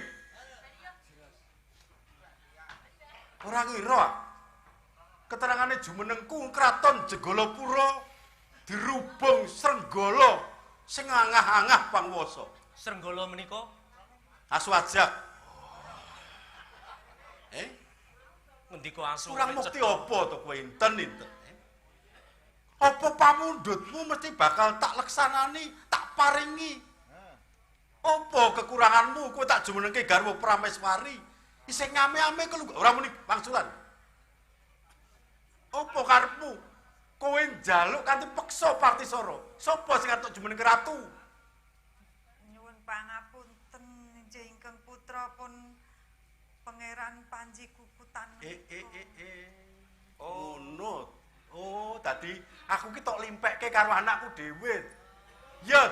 Ora ngira. Keterangane jumenengku kraton Jegolopura dirubung Srenggala sing angah-angah panguwasa. Srenggala menika asu ajak. Eh? Ngendika asu. Kurang mukti apa to kowe inten-inten? Apa pamundhutmu mesti bakal tak leksanani, tak paringi. Apa kekuranganmu kowe tak jumenengke garwa Prameswari? Isih ngame-ame kelu ora muni wangsulan. Apa karepmu? Kowe njaluk kanthi peksa Partisara. Sapa sing arep jumenengke ratu? Nyuwun pangapunten inggih ingkang putra pun Pangeran Panji Kukutan. Oh, ngono. Oh, tadi aku ki tok limpekke karo anakku dhewe. Ya.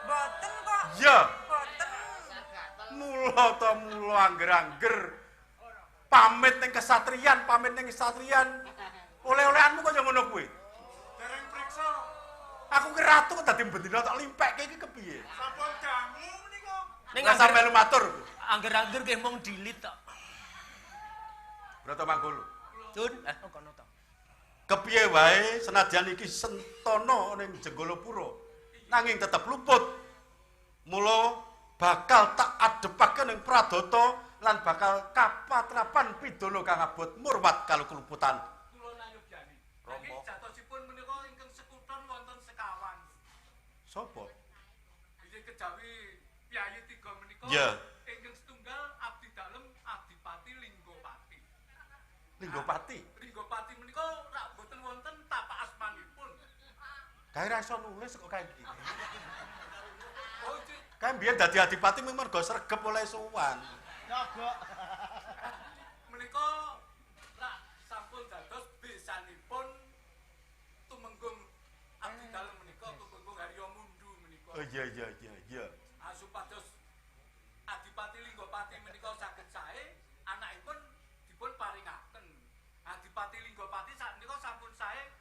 Mboten kok. Ya. Mboten. Mula ta mula angger-angger pamit ning kesatrian, pamit ning kesatrian. Oleh-olehanmu kaya ngono kuwi. Dereng priksa. Aku ki ratu kok dadi bendina tok limpekke iki kepiye? Sampun dangu menika. Ning Ora melu matur. Angger-angger nggih mung dilit tok. Brata Manggolo. Dun, kono to. Kepiye wae senajan iki sentana ning Jenggolopura, nanging tetep luput. Mula bakal tak adepake ning Pradata lan bakal kapatrapan pidana kang abot murwat karo keluputan. Kula nanyubyani. Nanging jatosipun menika ingkang sekuton wonten sekawan. Sapa? Inggih kejawi piyayi tiga menika. Ya. Ingkang setunggal abdi dalem Adipati Linggopati. Linggopati. Linggopati menika rak boten wonten tapak asmanipun. Kae ra iso nulis kok kae iki. Oh, cik. Kae mbiyen dadi adipati mung mergo sregep oleh sowan. Nyogok. Menika rak sampun dados besanipun tumenggung abdi dalem menika tumenggung Haryo Mundu menika. Oh iya iya iya iya. Supados Adipati Linggopati menika saged sae, anakipun dipun paringaken. Adipati Linggopati sakmenika sampun sae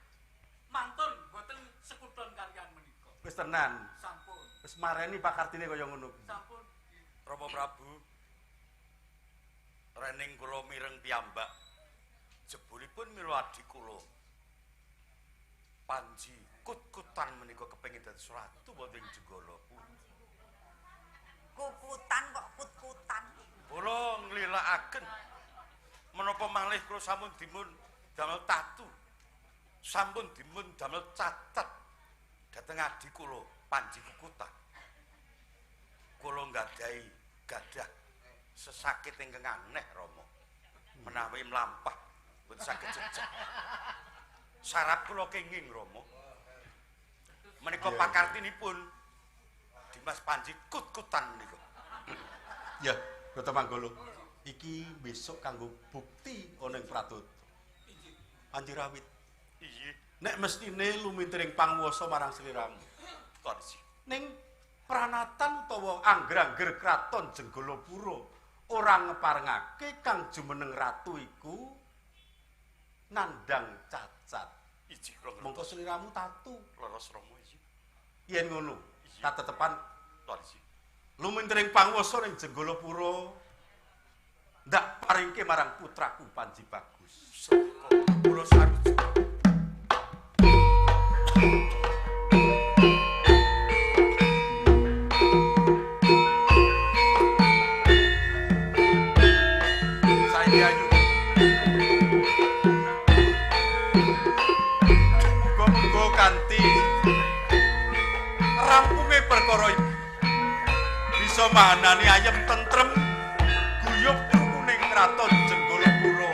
mantun boten sekuton kalian menika. Wis tenan. Sampun. Wis mareni pakartine kaya ngono kuwi. Sampun. Rama Prabu. Rening kula mireng piyambak. Jebulipun mila adi kula. Panji kut-kutan menika kepengin dadi ratu wonten ing Jenggalapura. Kukutan kok kut-kutan. Kula nglilakaken menapa malih kula sampun dimun damel tatu. Sampun dimun damel catet dhateng adi kula Panji Kukutan. Kula nggadahi gadah sesakit ingkang aneh Rama. Menawi mlampah mboten saged jejeg. Sarap kula kenging Rama. Menika pakartinipun Dimas Panji kut-kutan menika. Ya, Brata Manggolo. Iki besok kanggo bukti ana ing Pradata. Panji Rawit. Iya. Nek mestine lumintering panguwasa marang sliramu. Leres. Ning pranatan utawa angger-angger kraton Jenggolapura ora ngeparengake kang jumeneng ratu iku nandhang cacat. Iji kula ngertos. Mongko sliramu tatu. Leres Rama iya. Yen ngono, katetepan Leres. Lumintering panguwasa ning Jenggolapura ndak paringke marang putraku Panji Bagus. Sendika kula sarujuk. Saiki ayu. Muga-muga kanthi rampunge perkara iki bisa mahanani ayem tentrem guyub rukuning kraton Jenggolapura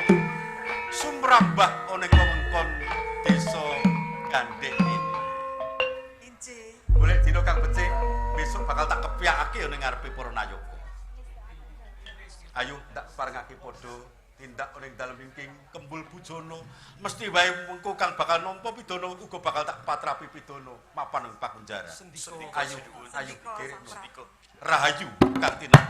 sumrambah ana ing wewengkon desa Gandhek ini. Injih. Golek dina kang becik, besok bakal tak kepyakake ana ing ngarepe para nayaka. Ayo ndak parengake padha tindak ana ing dalem ingking Kembul Bujana. Mesti wae mengko kang bakal nampa pidana uga bakal tak patrapi pidana mapan ing pakunjara. Sendika. Ayo, ayo Sendika, kirim. Sang Prabu. Rahayu Kartina.